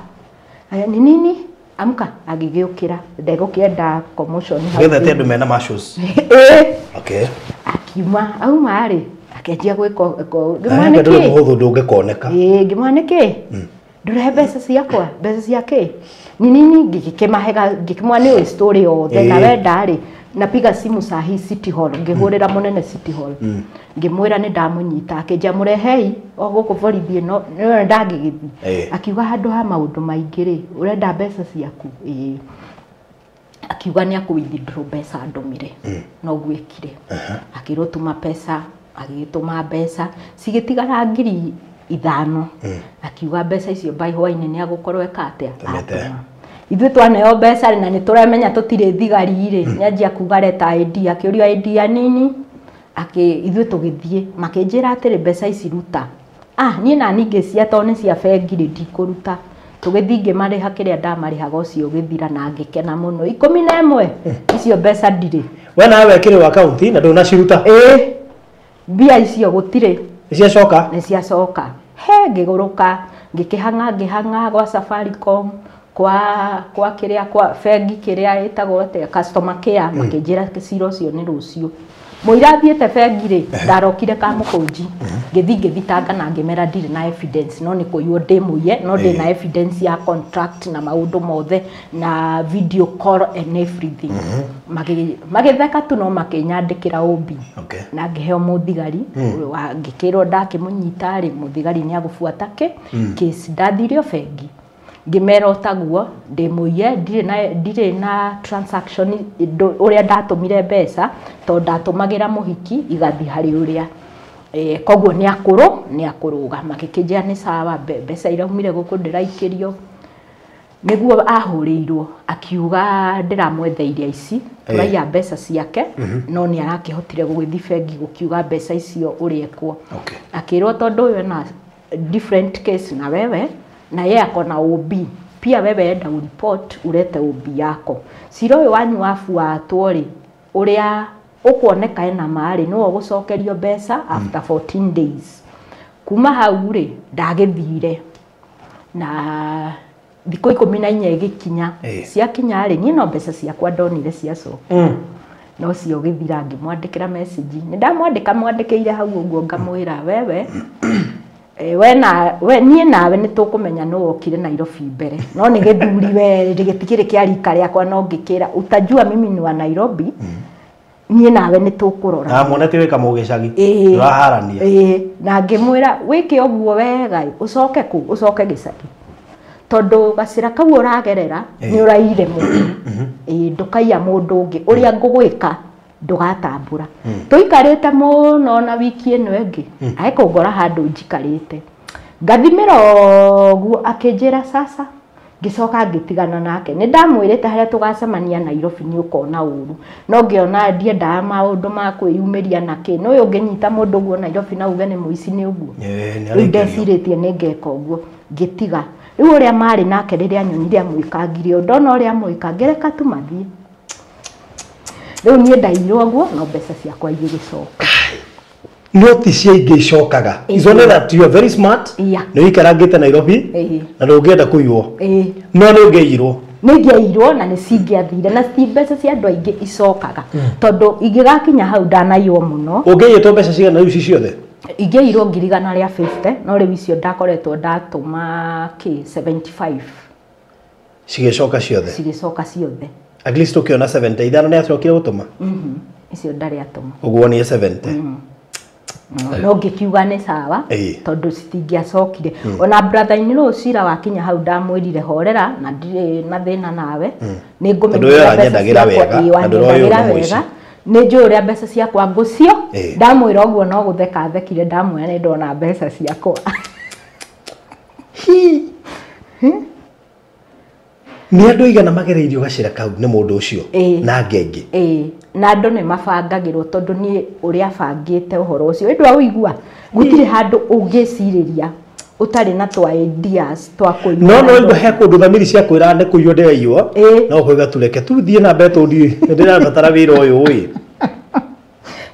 ni nini amka agĩgĩũkĩra ndegũkĩenda commotion hau. Gethete andũ mena muscles. Okay. Akiuma auma rĩ akĩanjia gwĩka ngĩmwĩra nĩkĩ mũhũthũ ndũngĩkoneka. Ngĩmwĩra nĩkĩ ndũrehe mbeca ciakwa mbeca cia kĩ ni nini ngĩkĩmahega ngĩkĩmwĩra nĩ story yothe na wenda rĩ napiga simu saa hii City Hall ngĩhũrĩra mũnene City Hall ngĩmwĩra nĩ ndamũnyita akĩnjia mũrehei o gũkũ borithi ĩno nĩwe ndangĩgĩthiĩ akiuga handũ ha maũndũ maingĩ rĩ ũrenda mbeca ciaku ĩĩ akiuga nĩ akũ withdraw mbeca ndũmire noguo ekire akĩrwo tũma pesa agĩtũma mbeca cigĩtigara 5,000 akiuga mbeca icio by hwainĩ nĩ agũkorwo eka atĩa atũma. Ithuĩ twaneo mbeca rĩ na nĩ tũramenya tũtirĩ thigari rĩ nĩanjia kuga reta ID akĩũrio ID ya nini ithuĩ tũgĩthiĩ makĩnjĩra atĩrĩ mbeca ici ruta. Niĩ na ningĩ cia tondũ nĩ cia bengi rĩ ndikũruta. Tũgĩthiĩ ngĩmarĩha kĩrĩa ndamarĩhaga ũcio ũgĩthira na ngĩkena mũno. 11 icio mbeca ndirĩ. We nawe wekĩrĩrwo akaunti na ndũnaciruta? Ĩĩ. Mbia icio gũtirĩ. Nĩ ciacoka? Nĩ ciacoka. He ngĩgũrũka ngĩkĩhang'a ngĩhang'a gwa Safaricom kwa kĩrĩa kwa bengi kĩrĩa ĩtagwo atĩa customer care makĩnjĩra cira ũcio nĩ rũciũ. Mũira athiĩte bengi rĩ ndarokire Kamũkũnji ngĩthiĩ ngĩthitanga na ngĩmera ndirĩ na evidence no nĩ kũiywo ndĩmũiye no ndĩ na evidence ya contract na maũndũ mothe na video call and everything. Magĩtheka tu no makĩnyandĩkĩra OB. Na ngĩheo mũthigari ngĩkĩrwo ndakĩmũnyita rĩ mũthigari nĩ agũbuata case. Ndathiire o bengi ngĩmera ũtaguo ndĩmũiye ndirĩ na transaction ũrĩa ndatũmire mbeca tondũ ndatũmagĩra mũhiki igathiĩ harĩ ũrĩa koguo nĩ akũrũga magĩkĩnjĩra nĩ sawa mbeca iraumire gũkũ ndĩraikĩrio. Nĩguo ahũrĩirwo akiuga ndĩramwetheire ici tũraiya mbeca ciake no nĩ arakĩhotire gũgĩthiĩ bengi gũkiuga mbeca icio ũrĩa ekwo. Akĩrwo tondũ ũyũ ena different case na wewe na yeye ako na OB pia wewe enda ureport urete OB yako. Cira ũyũ wanyu wabuatwo rĩ ũrĩa ũkuoneka ena marĩ nĩwe ũgũcokerio mbeca after 14 days. Kuma hau rĩ ndagĩthire na thikũ 14 ĩgĩkinya ciakinya rĩ niĩ no mbeca ciakwa ndonire ciacoka. No cio gĩthira ngĩmwandĩkĩra message nĩ ndamwandĩka mwandĩkĩire hau ũguo ngamwĩra wewe we niĩ nawe nĩ tũkũmenya nũ wokire Nairobi mbere no nĩ gĩthuri we gĩtikĩrĩ kĩa rika rĩakwa no ngĩkĩra utajua mimi ni wa Nairobi niĩ nawe nĩ tũkũrora. Na muonete wĩ kamũgĩcagi ndũraharania. Na ngĩmwĩra wĩke ũguo wega ũcoke kũ ũcoke gĩcagi tondũ gacĩra kau ũragerera nĩ ũraire mũndũ ndũkaiya mũndũ ũngĩ ũrĩa ngũgwĩka ndũgatambũra. Tũikarĩte mũno na wiki ĩno ĩngĩ agĩkũngora handũ njikarĩte ngathimĩra ũguo akĩnjĩra sasa ngĩcoka ngĩtigana nake. Nĩ ndamwĩrĩte harĩa tũgacemania Nairobi nĩ ũkona ũru no ngĩona ndiendaga maũndũ ma kwĩyumĩria na kĩ no ũyũ ũngĩnyita mũndũ ũguo Nairobi na uge nĩ mũici nĩ ũguo rĩu ndecirĩtie nĩ ngeka ũguo ngĩtiga. Rĩu ũrĩa marĩ nake rĩrĩa nyonire amwĩkangire ndona ũrĩa amwĩka ngĩreka tu mathiĩ. Rĩu niĩ ndairwo ũguo no mbeca ciakwa igĩgĩcoka. No ti cia ingĩ icokaga. It's only that you are very smart. Nĩ ũikarangĩte Nairobi na ndũngĩenda kũiywo. No nĩ ũngĩaiyirwo. Nĩ ingĩaiyirwo na nĩ cingĩathire na ti mbeca cia andũ aingĩ icokaga tondũ ingĩgakinya hau ndanaiywo mũno. Ũngĩaiyĩtwo mbeca cigana rĩu ici ciothe? Ingĩaiyirwo 150,000 no rĩu icio ndakoretwo ndatũma kĩ 75. Cigĩcoka ciothe? Cigĩcoka ciothe. At least ũkĩona 70 ithano nĩ acokire gũtũma? Icio ndarĩ atũma. Ũguo nĩ 70. No ngĩkiuga nĩ sawa tondũ citingĩacokire. Ona brother in law cira wakinya hau ndamwĩrire horera na ndirĩ na thĩna nawe nĩ ngũmenya mbeca ciakwa wanyendagĩra wega nĩ njũĩ ũrĩa mbeca ciakwa ngũcio. Ndamwĩra ũguo no gũtheka thekire ndamwĩra nĩ ndona mbeca ciakwa. Nĩ andũ aigana magereirio gacĩra kau nĩ mũndũ ũcio na ngenge? Na andũ nĩ mabangagĩrwo tondũ niĩ ũrĩa bangĩte ũhoro ũcio ĩndũ aũigua gũtirĩ handũ ũngĩcirĩria ũtarĩ na twa ideas twa kũiywo. No no he kũndũ thamiri cia kwĩra nĩ kũiywo ndĩraiywo no kũiga tureke tu thiĩ na mbere tondũ ndĩrabatara wĩra ũyũ ĩ.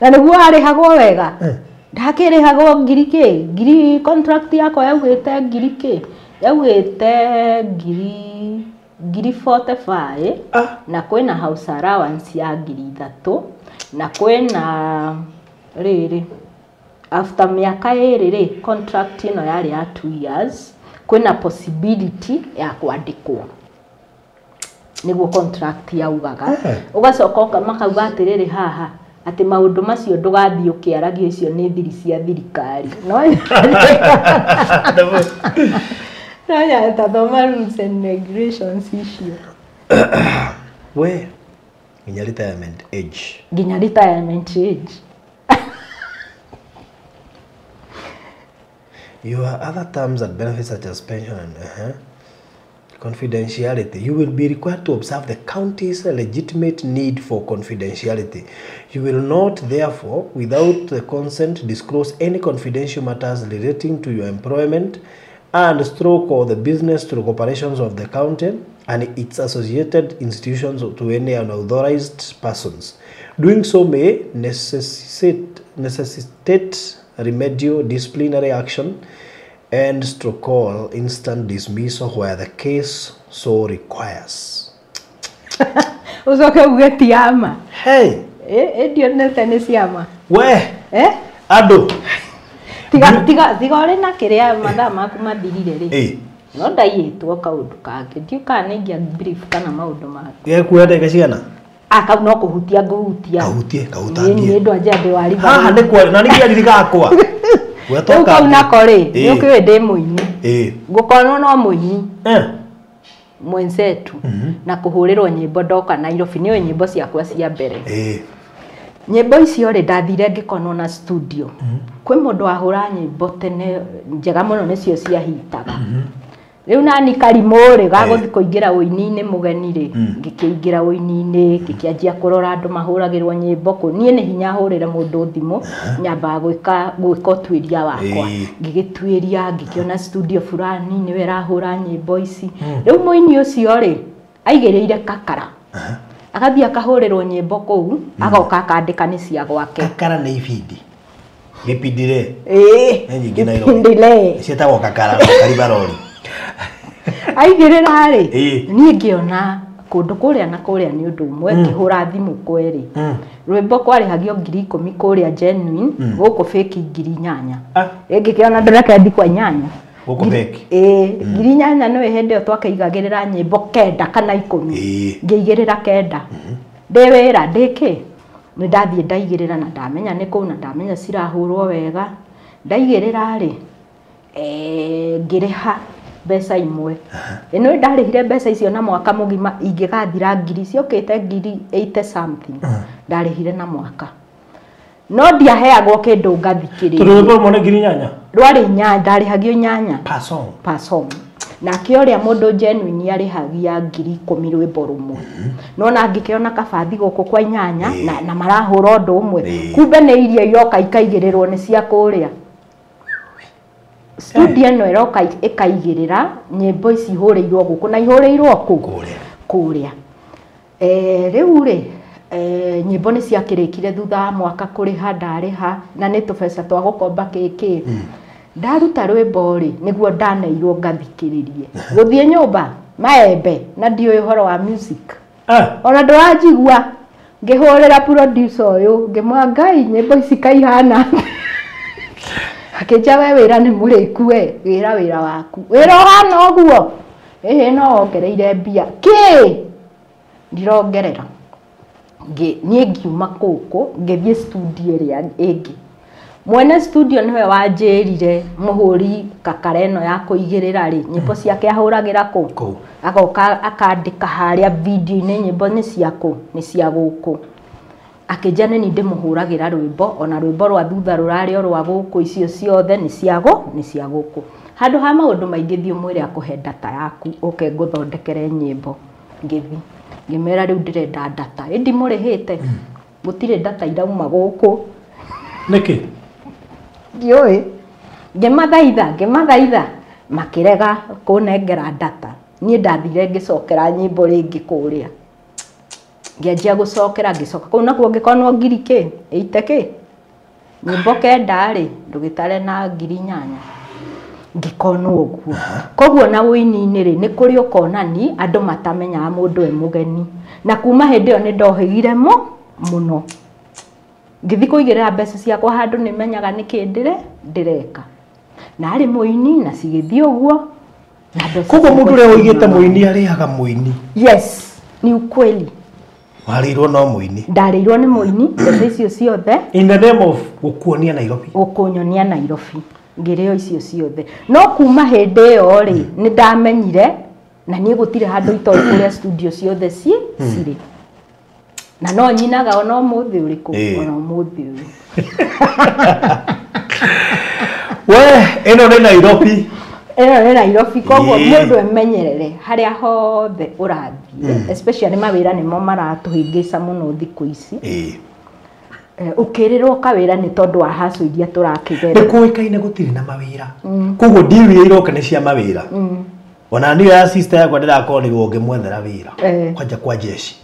Na nĩguo arĩhagwo wega ndakĩrĩhagwo ngiri kĩ ngiri contract yakwa yaugĩte ngiri kĩ yaugĩte ngiri 45 na kwĩna house allowance ya ngiri 3 na kwĩna rĩrĩ after mĩaka ĩrĩ rĩ contract ĩno yarĩ ya 2 years kwĩna possibility ya kwandĩkwo nĩguo contract yaugaga. Ũgacoka makauga atĩrĩrĩ haha atĩ maũndũ macio ndũgathiĩ ũkĩaragia icio nĩ thiri cia thirikari no no tathoma rules and regulations icio. We nginya retirement age. Nginya retirement age. Your other terms and benefits such as pension and Confidentiality. You will be required to observe the county's legitimate need for confidentiality. You will not, therefore, without the consent, disclose any confidential matters relating to your employment and stroke or the business stroke operations of the county and its associated institutions to any unauthorized persons. Doing so may necessitate remedial disciplinary action and stroke all instant dismissal where the case so requires. Ucoke uge ti ama. Hey, ndionete nĩ ciama. We andũ tiga tiga ũrĩ na kĩrĩa mathaa maku mathirire rĩ, no ndaiyĩtwo kaũndũ kangĩ, ndiũ kana nĩ ingĩa brief kana maũndũ mangĩ. Gekuoya ndagĩka cigana? Kau no kũhutia ngũhutia. Kahutie, kahutangie. Niĩ ndũ anja ndĩ wa riba. Haha nĩ kwa na nĩ kĩariri gakwa. Rĩu kau nako rĩ, nĩ ũkĩũĩ ndĩ mũini. Ngũkonwo no mũini. Mwenzetu na kũhũrĩrwo nyĩmbo ndoka Nairobi, nĩũĩ nyĩmbo ciakwa cia mbere. Nyĩmbo icio rĩ, ndathire ngĩkonwo na studio. Kwĩ mũndũ wahũra nyĩmbo tene njega mũno nĩcio ciahitaga. Rĩu nani Karimũ rĩ, gagũthiĩ kũingĩra ũini-inĩ mũgeni rĩ, ngĩkĩingĩra ũini-inĩ, ngĩkĩanjia kũrora andũ mahũragĩrwo nyĩmbo kũ. Niĩ nĩ hinya hũrĩre mũndũ thimũ, nyambaga gwĩka ũtuĩria wakwa. Ngĩgĩtuĩria, ngĩkĩona studio fulani nĩwe ĩrahũra nyĩmbo ici. Rĩu mũini ũcio rĩ, aigĩrĩire kakara. Agathiĩ akahũrĩrwo nyĩmbo kũu, agoka akandĩka nĩ cia gwake. Kakara nĩ ibindi. Gĩpindire. Ĩĩ. Nĩ nyingĩ Nairobi. Gĩpindire. Ciĩtagwo kakara, karibarori. Aigĩrĩra rĩ, niĩ ngĩona kũndũ kũrĩa na kũrĩa nĩ ũndũ ũmwe, ngĩhũra thimũ kwerĩ. Rwĩmbo kwarĩhagio 10,000 kũrĩa genuine, gũkũ fake 8,000. Ngĩkĩona ndũreke thiĩ kwa 8. Gũkũ fake? Ĩĩ, 8,000 nĩwe hĩndĩ ĩyo twakĩigagĩrĩra nyĩmbo 9 kana 10. Ngĩigĩrĩra 9. Ndĩ wĩra, ndĩ kĩ? Nĩ ndathiĩ ndaigĩrĩra na ndamenya nĩ kũu na ndamenya cirahũrwo wega. Ndaigĩrĩra rĩ, ngĩrĩha mbeca imwe. Ĩno ndarĩhire mbeca icio na mwaka mũgima, ingĩgathira ngiri ciokĩte ngiri 80 something. Ndarĩhire na mwaka. No ndiaheagwo kĩndũ ngathikĩrĩria. Tondũ rwĩmbo rũmwe nĩ 8,000? Rwarĩ 8, ndarĩhagio 8. Per song. Per song. Nake ũrĩa mũndũ genuine arĩhagia 10,000 rwĩmbo rũmwe. No na ngĩkĩona kabathi gũkũ kwa 8 na marahũra ũndũ ũmwe. Kumbe nĩ iria iroka ikaigĩrĩrwo nĩ cia kũrĩa. Studio ĩno ĩroka ĩkaigĩrĩra nyĩmbo ici ihũrĩirwo gũkũ na ihũrĩirwo kũ? Kũrĩa. Rĩu rĩ, nyĩmbo nĩ ciakĩrĩkire thutha wa mwaka kũrĩha ndarĩha na nĩ tũbeca twa gũkomba kĩkĩ. Ndaruta rwĩmbo rĩ, nĩguo ndaneirwo ngathikĩrĩrie. Gũthiĩ nyũmba maembe na ndiũĩ ũhoro wa music. Ona ndũranjigua ngĩhũrĩra producer ũyũ ngĩmwĩra Ngai nyĩmbo ici kaihana. Akĩnja we wĩra nĩ mũrĩku we, wĩra wĩra waku. Wĩra ũhana ũguo? Ĩhĩ no wongereire mbia. Kĩ? Ndirongerera. Niĩ ngiuma gũkũ ngĩthiĩ studio ĩrĩa ĩngĩ. Mwene studio nĩwe wanjĩrire mũhũri kakara ĩno ya kũigĩrĩra rĩ, nyĩmbo ciake ahũragĩra kũ? Agoka akandĩka harĩa video-inĩ nyĩmbo nĩ cia kũ? Nĩ cia gũkũ. Akĩnja nĩ niĩ ndĩmũhũragĩra rwĩmbo, ona rwĩmbo rwa thutha rũrarĩ o rwa gũkũ, icio ciothe nĩ cia nĩ cia gũkũ. Handũ ha maũndũ maingĩ thiĩ ũmwĩre akũhe data yaku, ũke ngũthondekere nyĩmbo. Ngĩthiĩ ngĩmwĩra rĩu ndĩrenda data, ĩ ndimũrĩhĩte, gũtirĩ data irauma gũkũ. Nĩkĩ? Ndiũĩ. Ngĩmathaitha makĩrega kũnengera data. Niĩ ndathire ngĩcokera nyĩmbo rĩngĩ kũrĩa. Ngĩanjia gũcokera ngĩcoka kũu nakuo ngĩkonwo ngiri kĩ? 80 kĩ? Nyĩmbo 9 rĩ, ndũgĩtare na 8,000. Ngĩkonwo ũguo. Koguo na ũini-inĩ rĩ, nĩ kũrĩ ũkonani andũ matamenyaga mũndũ e mũgeni. Na kuma hĩndĩ ĩyo nĩ ndohĩgire mũno. Ngĩthiĩ kũigĩrĩra mbeca ciakwa handũ nĩmenyaga nĩkĩ ndĩreka. Na arĩ mũini na cigĩthiĩ ũguo. Koguo mũndũ ũrĩa ũigĩte mũini arĩhaga mũini. Yes, ni ukweli. Warĩirwo no mũini. Ndarĩirwo nĩ mũini mbeca icio ciothe. In the name of gũkuonia Nairobi. Gũkũnyonia Nairobi. Ngĩrĩo icio ciothe. No kuma hĩndĩ ĩyo rĩ, nĩ ndamenyire na niĩ gũtirĩ handũ itoĩ kũrĩa studio ciothe cirĩ. Na no nyinaga ona ũmũthĩ ũrĩkũ, ona ũmũthĩ ũyũ. We, ĩno nĩ Nairobi. Ĩno nĩ Nairobi koguo mũndũ emenyerere harĩa hothe ũrathiĩ especially mawĩra nĩmo maratũhĩngĩca mũno thikũ ici. Ũkĩrĩrwo kawĩra nĩ tondũ wa haco iria tũrakĩgerera. Nĩ kũĩkaine gũtirĩ na mawĩra. Koguo deal iria iroka nĩ cia mawĩra. Ona niĩ ya sister yakwa ndĩrakonirwo ngĩmwethera wĩra. Kwanja kwa jeshi.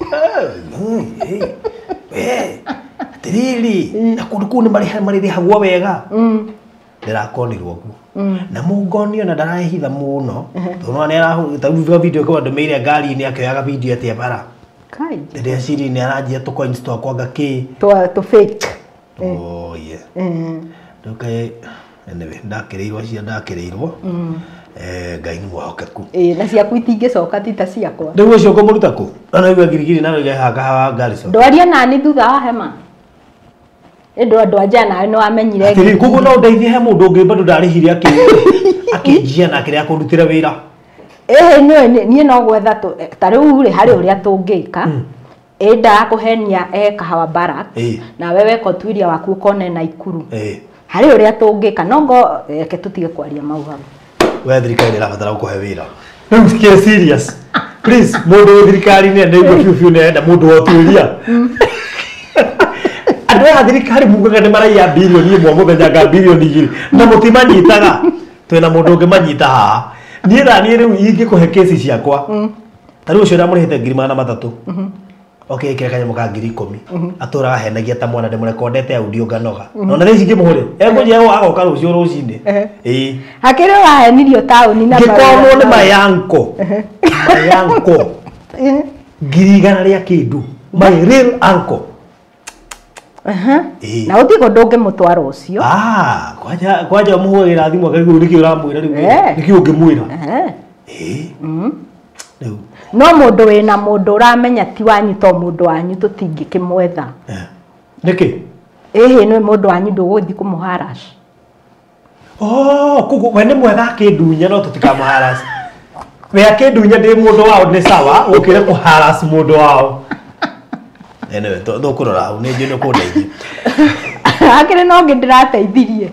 Atiriri na kũndũ kũu nĩ marĩrĩhagwo wega. Ndĩrakonirwo guo. Na mũngonio na ndarahitha mũno. Tondũ nĩ arahũra video kwa ndũmĩire ngari-inĩ akĩoyaga video atĩa bara. Kai. Ndĩreciria nĩ aranjia tũ coins twakwa ngakĩ. Tũ fake. Oh yeah. Ndukae anyway ndakĩrĩirwo cia ndakĩrĩirwo. Ngai nĩ mwahokeku. Na ciaku itingĩcoka ti ta ciakwa. Rĩu ũcio ngũmũruta kũ? Na igua ngirigiri na rĩu haha Garrison. Ndwaria nani thutha wa hema. Ndwa jana nĩ wamenyire. Atĩrĩ koguo no ndeithie he mũndũ ũngĩ bado ndarĩhire akĩnjia na kĩrĩa kũndutĩra wĩra. Niĩ no gwetha ta rĩu rĩ harĩ ũrĩa tũngĩka. Ndakũhenia Kahawa Barracks nawe weka ũtuĩria waku ũkone Naikuru. Harĩ ũrĩa tũngĩka no ngo reke tũtige kwaria mau hau. We thirikari ĩrabatara gũkũhe wĩra. Rĩu tikĩ serious. Please mũndũ wĩ thirikari-inĩ nĩguo biũ biũ nĩarenda mũndũ wa ũtuĩria. Andũ aya thirikari mugaga nĩ maraiya bilioni 1 mũthenya nga bilioni 2 na mũtimanyitaga. Twĩna mũndũ ũngĩmanyita haha. Niĩ na niĩ rĩu ingĩkũhe kesi ciakwa. Ta rĩu ũcio ndamũrĩhĩte 300,000. Okay, kĩrĩa kanyamũ ka 10,000. Atũraga henagia ta mwana ndĩmũrekondete audio nganoga. Na thaa ici ngĩmũhũre. Ekũnjia agoka rũciũ rũcinĩ. Ĩĩ. Hakĩrĩ ũrahenirio taũni na ngĩkonwo nĩ my uncle. My uncle. 100,000 rĩa kĩndũ. My real uncle. Na ũthiĩ kũndũ ũngĩmũtwara ũcio. Kwanja ũmũhũrĩra thimũ akaigua nĩkĩ ũramwĩra rĩu. Nĩkĩ ũngĩmwĩra. Rĩu. No mũndũ wĩna mũndũ ũramenya ti wanyu to mũndũ wanyu tũtingĩkĩmwetha. Nĩkĩ? Ĩhĩ nĩ mũndũ wanyu ndũgũthiĩ kũmũharass. Oh, koguo we nĩ mwega akĩndunya no tũtikamũharass. We akĩndunya ndĩ mũndũ wao nĩ sawa gũkĩra kũharass mũndũ wao. Anyway, tũkũrora hau nĩ njũĩ nĩ ũkũndeithia. Hakĩrĩ na ũngĩ ndĩrateithirie.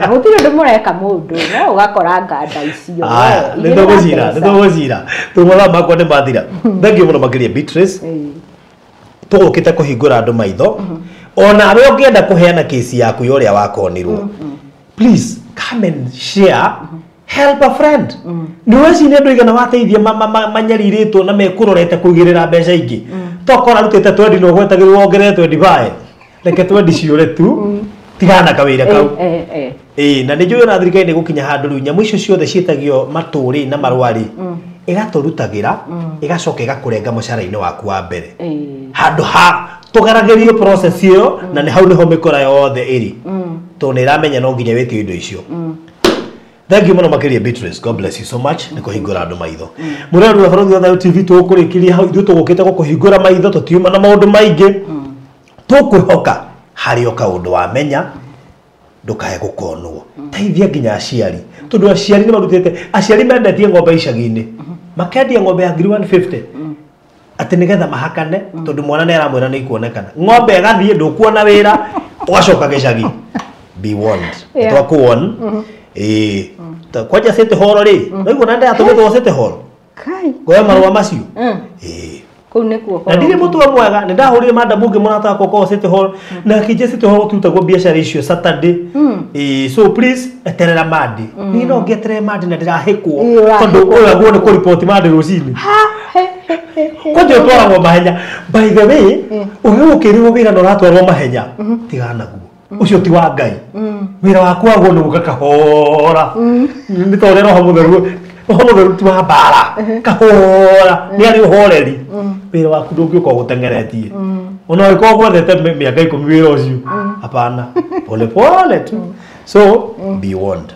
Na gũtirĩ ũndũ mũreka mũndũ, no ũgakora nganda icio. Nĩ tũgũcira, nĩ tũgũcira. Tũmathaa makwa nĩ mathira. Thengiũ mũno makĩria Beatrice. Tũgũkĩte kũhingũra andũ maitho. Ona we ũngĩenda kũheana kesi yaku ya ũrĩa wakonirwo. Please come and share. Help a friend. Nĩ weciria andũ aigana wateithia manyarirĩtwo na mekũrorete kũigĩrĩra mbeca ingĩ. Tokora arutĩte 20 na ũgwetagĩrwo wongerere 25. Reke 20 ciũre tu. Tigana kawĩra kau. Na nĩ njũĩ ona thirikari nĩ gũkinya handũ rĩu nyamũ icio ciothe ciĩtagio matũrĩ na marwari ĩgatũrutagĩra ĩgacoka ĩgakũrenga mũcara-inĩ waku wa mbere. Handũ ha tũgeragĩrio process ĩyo na nĩ hau nĩho mĩkora yothe ĩrĩ. Tondũ nĩ ĩramenya no nginya wĩtio indo icio. Thank you mũno makĩria Beatrice. God bless you so much. Nĩ kũhingũra andũ maitho. Mũrerũ wa Barũthi wa Thayũ TV tũkũrĩkĩria hau ithuĩ tũgũkĩte gũkũhingũra maitho tũtiuma na maũndũ maingĩ. Tũkwĩhoka harĩ o kaũndũ wamenya ndũkae gũkonwo. Teithia nginya aciari. Tondũ aciari nĩ marutĩte aciari mendetie ng'ombe icagi-inĩ. Makendia ng'ombe ya 150. Atĩ nĩgetha mahakane tondũ mwana nĩ aramwĩra nĩ ikuonekana. Ng'ombe ĩgathiĩ ndũkuona wĩra ũgacoka gĩcagi. Be warned. Twakũwarn. Kwanja City Hall rĩ, no igua na ndĩratũmĩtwo City Hall. Kai. Ngoya marũa macio. Kũu nĩkuo. Na ndirĩ mũtwe mwega, nĩ ndahũrire madam ũngĩ mũrata wakwa ũkoragwo City Hall na akĩnjĩra City Hall gũtirutagwo biacara icio Saturday. So please eterera Monday. Niĩ no ngĩeterere Monday na ndĩrahĩkwo tondũ ũyũ aguo nĩ kũripoti Monday rũcinĩ. Kwanja ũtwaragwo mahenya. By the way, ũgĩũkĩrĩrwo wĩra na ũratwarwo mahenya, tigana naguo. Ũcio ti wa Ngai. Wĩra waku waguo nĩ gũka kahora. Nĩ ta ũrĩa Roho Mũtheru, Roho Mũtheru ti wa mbara. Kahora, nĩ arĩ ũhoreri. Wĩra waku ndũngĩũka ũgũteng'eretie. Ona ũngĩkorwo gwethete mĩaka 10 wĩra ũcio. Hapana. Pole pole tu. So, be warned.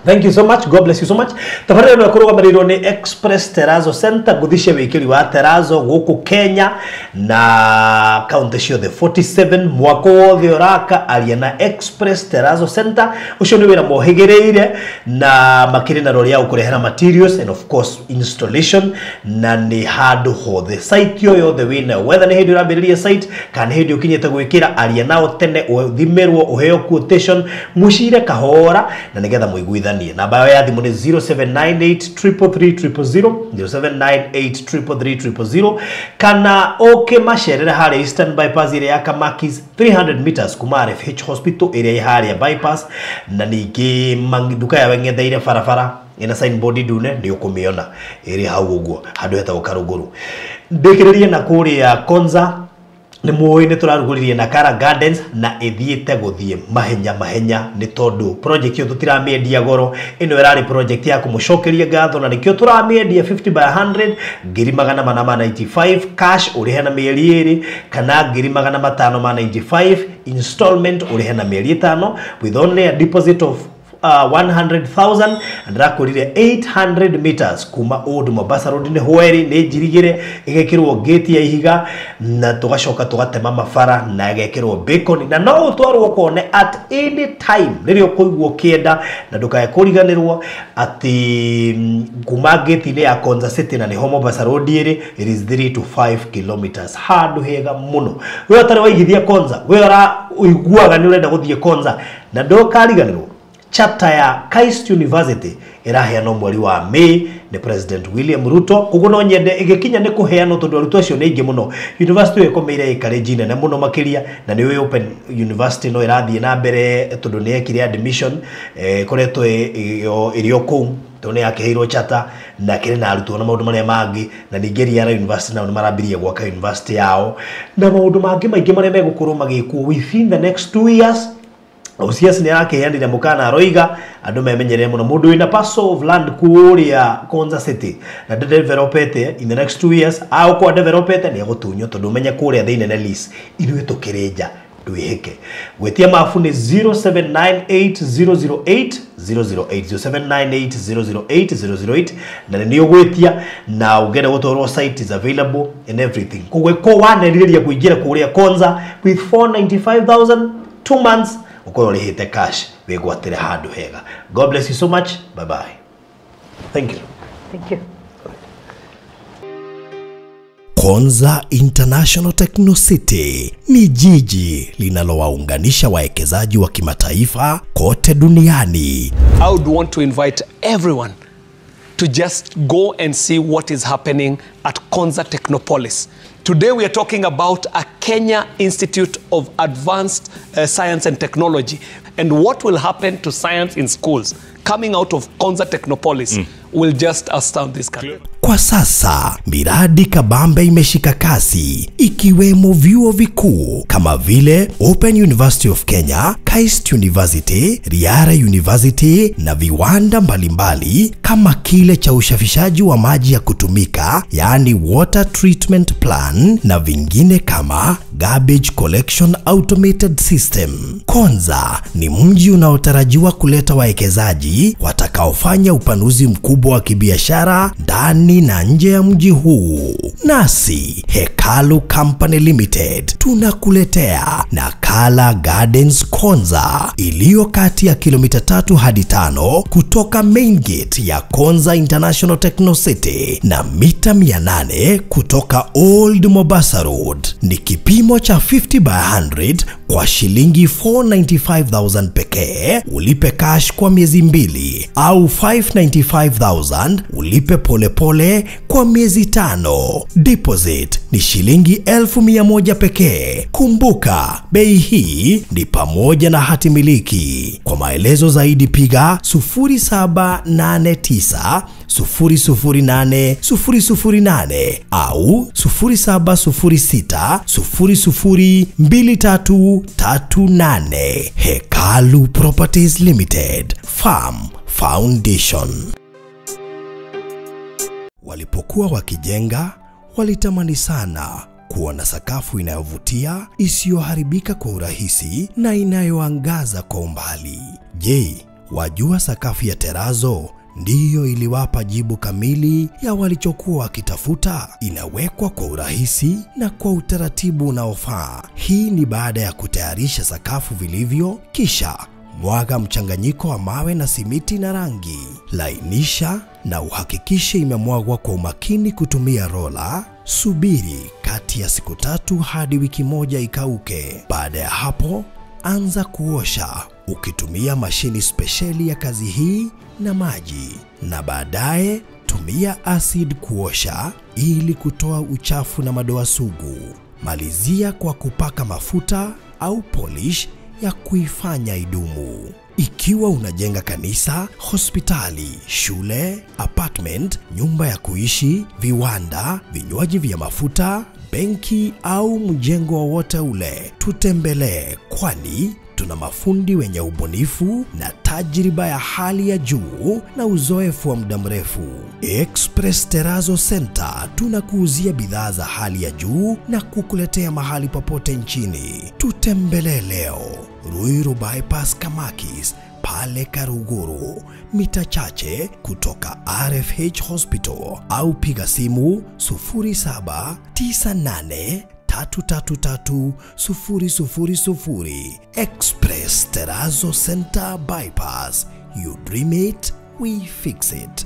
Thank you so much. God bless you so much. Tabarĩra ĩno ĩkũrũgamĩrĩirwo nĩ Express Terrazzo Center ngũthi wĩkĩri wa Terrazzo gũkũ Kenya na kaunti ciothe 47 mwako wothe ũraka aria na Express Terrazzo Center. Ũcio nĩ wĩra mohĩgĩrĩire na makĩrĩ na rori ya gũkũrehera materials and of course installation na nĩ handũ hothe site yo yothe wĩnayo whether nĩ hĩndĩ ũrambĩrĩria site kana nĩ hĩndĩ ũkinyĩte gwĩkĩra aria nao tene ũthimĩrwo ũheo quotation mũcire kahora na nĩgetha mũiguithanie. Tũiguithanie. Namba yao ya thimũ nĩ 0798 333 000, 0798 333 000, kana ũkĩmacerere harĩa Eastern Bypass ĩrĩa ya Kamakis 300 meters kuma RFH Hospital ĩrĩa ĩ harĩa bypass, na ningĩ nduka yao ĩng'etheire barabara ĩna signboard ndune, nĩ ũkũmĩona ĩrĩ hau ũguo handũ hetagwo Karũngũrũ. Ndĩkĩrĩrie na kũrĩa Konza, nĩ mũĩ nĩ tũrarugũririe na Kara Gardens na ĩthiĩte gũthiĩ mahenya mahenya nĩ tondũ project ĩyo tũtiramĩendia goro. Ĩno ĩrarĩ project ya kũmũcokeria ngatho na nĩkĩo tũramĩendia 50 by 100 495 cash ũrĩhe na mĩeri 2, kana 595 installment ũrĩhe na mĩeri 5 with only a deposit of 100,000. Ndĩrakũrire 800 meters kuma Old Mombasa Road nĩ hweri nĩ njirigĩre, ĩgekĩrwo gate ya ihiga na tũgacoka tũgatema mabara na ĩgekĩrwo bacon, na no ũtwarwo kone at any time rĩrĩa ũkũigua ũkĩenda. Na ndũkae kũriganĩrwo atĩ kuma gate-inĩ ya Konza City na nĩho Mombasa Road ĩrĩ, it is 3 to 5 kilometers, handũ hega mũno. We ũtarĩ waigithia Konza, we ũiguaga nĩ ũrenda gũthiĩ Konza, na ndũkariganĩrwo chapter ya KAIST University ĩraheanwo mweri wa May nĩ President William Ruto. Koguo no nyende ĩgĩkinya nĩ kũheanwo tondũ arutwo acio nĩ aingĩ mũno. University ĩyo ĩkomeire ĩkarĩnji nene mũno makĩria, na nĩ Open University no ĩrathiĩ na mbere tondũ nĩ yekire admission, ĩkoretwo ĩrĩ o kũu tondũ nĩ yakĩheirwo chapter na kĩrĩ na arutwo na maũndũ marĩa mangĩ. Na ningĩ Riara University nao nĩ marambirie gwaka university yao na maũndũ mangĩ maingĩ marĩa megũkorwo magĩkwo within the next 2 years. OCS nĩ arakĩheanire mũkana aroiga andũ memenyerere mũno. Mũndũ wĩna parcel of land kũrĩa Konza City na ndevelopete in the next 2 years, agũkorwo developete nĩ egũtunywo tondũ ũmenye kũrĩa thĩinĩ nĩ lease. Ithuĩ tũkĩrĩ nja ndwĩhĩke. Gwĩtia mabu nĩ 0798 008 008, 0798 008 008, na nĩ ũgwĩtia na ũngĩenda gũtwarwo site is available and everything. Koguo ĩko wanerirĩria kũingĩra kũrĩa Konza with 495,000 2 months ukorwo ũrĩhĩte cash, wĩgwatĩre handũ hega. God bless you so much. Bye bye. Thank you. Thank you. Konza International Techno City ni jiji linalowaunganisha wawekezaji wa kimataifa kote duniani. I would want to invite everyone to just go and see what is happening at Konza Technopolis. Today we are talking about a Kenya Institute of Advanced Science and Technology, and what will happen to science in schools coming out of Konza Technopolis will just astound this country. Kwa sasa, miradi kabambe imeshika kasi, ikiwemo vyuo vikuu kama vile Open University of Kenya, KAIST University, Riara University na viwanda mbalimbali kama kile cha usafishaji wa maji ya kutumika, yaani water treatment plan, na vingine kama garbage collection automated system. Konza ni mji unaotarajiwa kuleta wawekezaji watakaofanya upanuzi mkubwa wa kibiashara ndani na nje ya mji huu. Nasi Hekalu Company Limited tunakuletea Nakala Gardens Konza iliyo kati ya kilomita 3 hadi 5 kutoka main gate ya Konza International Techno City na mita 800 kutoka Old Mombasa Road. Ni kipimo cha 50 by 100 kwa shilingi 495,000 pekee, ulipe cash kwa miezi 2, au 595,000 ulipe pole pole kwa miezi 5. Deposit ni shilingi 1,100 pekee. Kumbuka, bei hii ni pamoja na hati miliki. Kwa maelezo zaidi piga 0789 008 008 au 0706 002338. Hekalu Properties Limited, Farm Foundation. Walipokuwa wakijenga, walitamani sana kuwa na sakafu inayovutia, isiyoharibika kwa urahisi na inayoangaza kwa umbali. Je, wajua sakafu ya terazo ndiyo iliwapa jibu kamili ya walichokuwa wakitafuta? Inawekwa kwa urahisi na kwa utaratibu unaofaa. Hii ni baada ya kutayarisha sakafu vilivyo, kisha mwaga mchanganyiko wa mawe na simiti na rangi. Lainisha na uhakikishe imemwagwa kwa umakini kutumia rola. Subiri kati ya siku 3 hadi wiki 1 ikauke. Baada ya hapo, Anza kuosha ukitumia mashini spesheli ya kazi hii na maji, na baadaye tumia acid kuosha ili kutoa uchafu na madoa sugu. Malizia kwa kupaka mafuta au polish ya kuifanya idumu. Ikiwa unajenga kanisa, hospitali, shule, apartment, nyumba ya kuishi, viwanda, vinywaji vya mafuta, benki au mjengo wowote ule, tutembelee, kwani tuna mafundi wenye ubunifu na tajriba ya hali ya juu na uzoefu wa muda mrefu. Express Terrazzo Center tunakuuzia bidhaa za hali ya juu na kukuletea mahali popote nchini. Tutembelee leo Ruiru Bypass Kamakis pale Karuguru, mita chache kutoka RFH Hospital, au piga simu 0798 333 000. Express Terrazzo Center Bypass. You dream it, we fix it.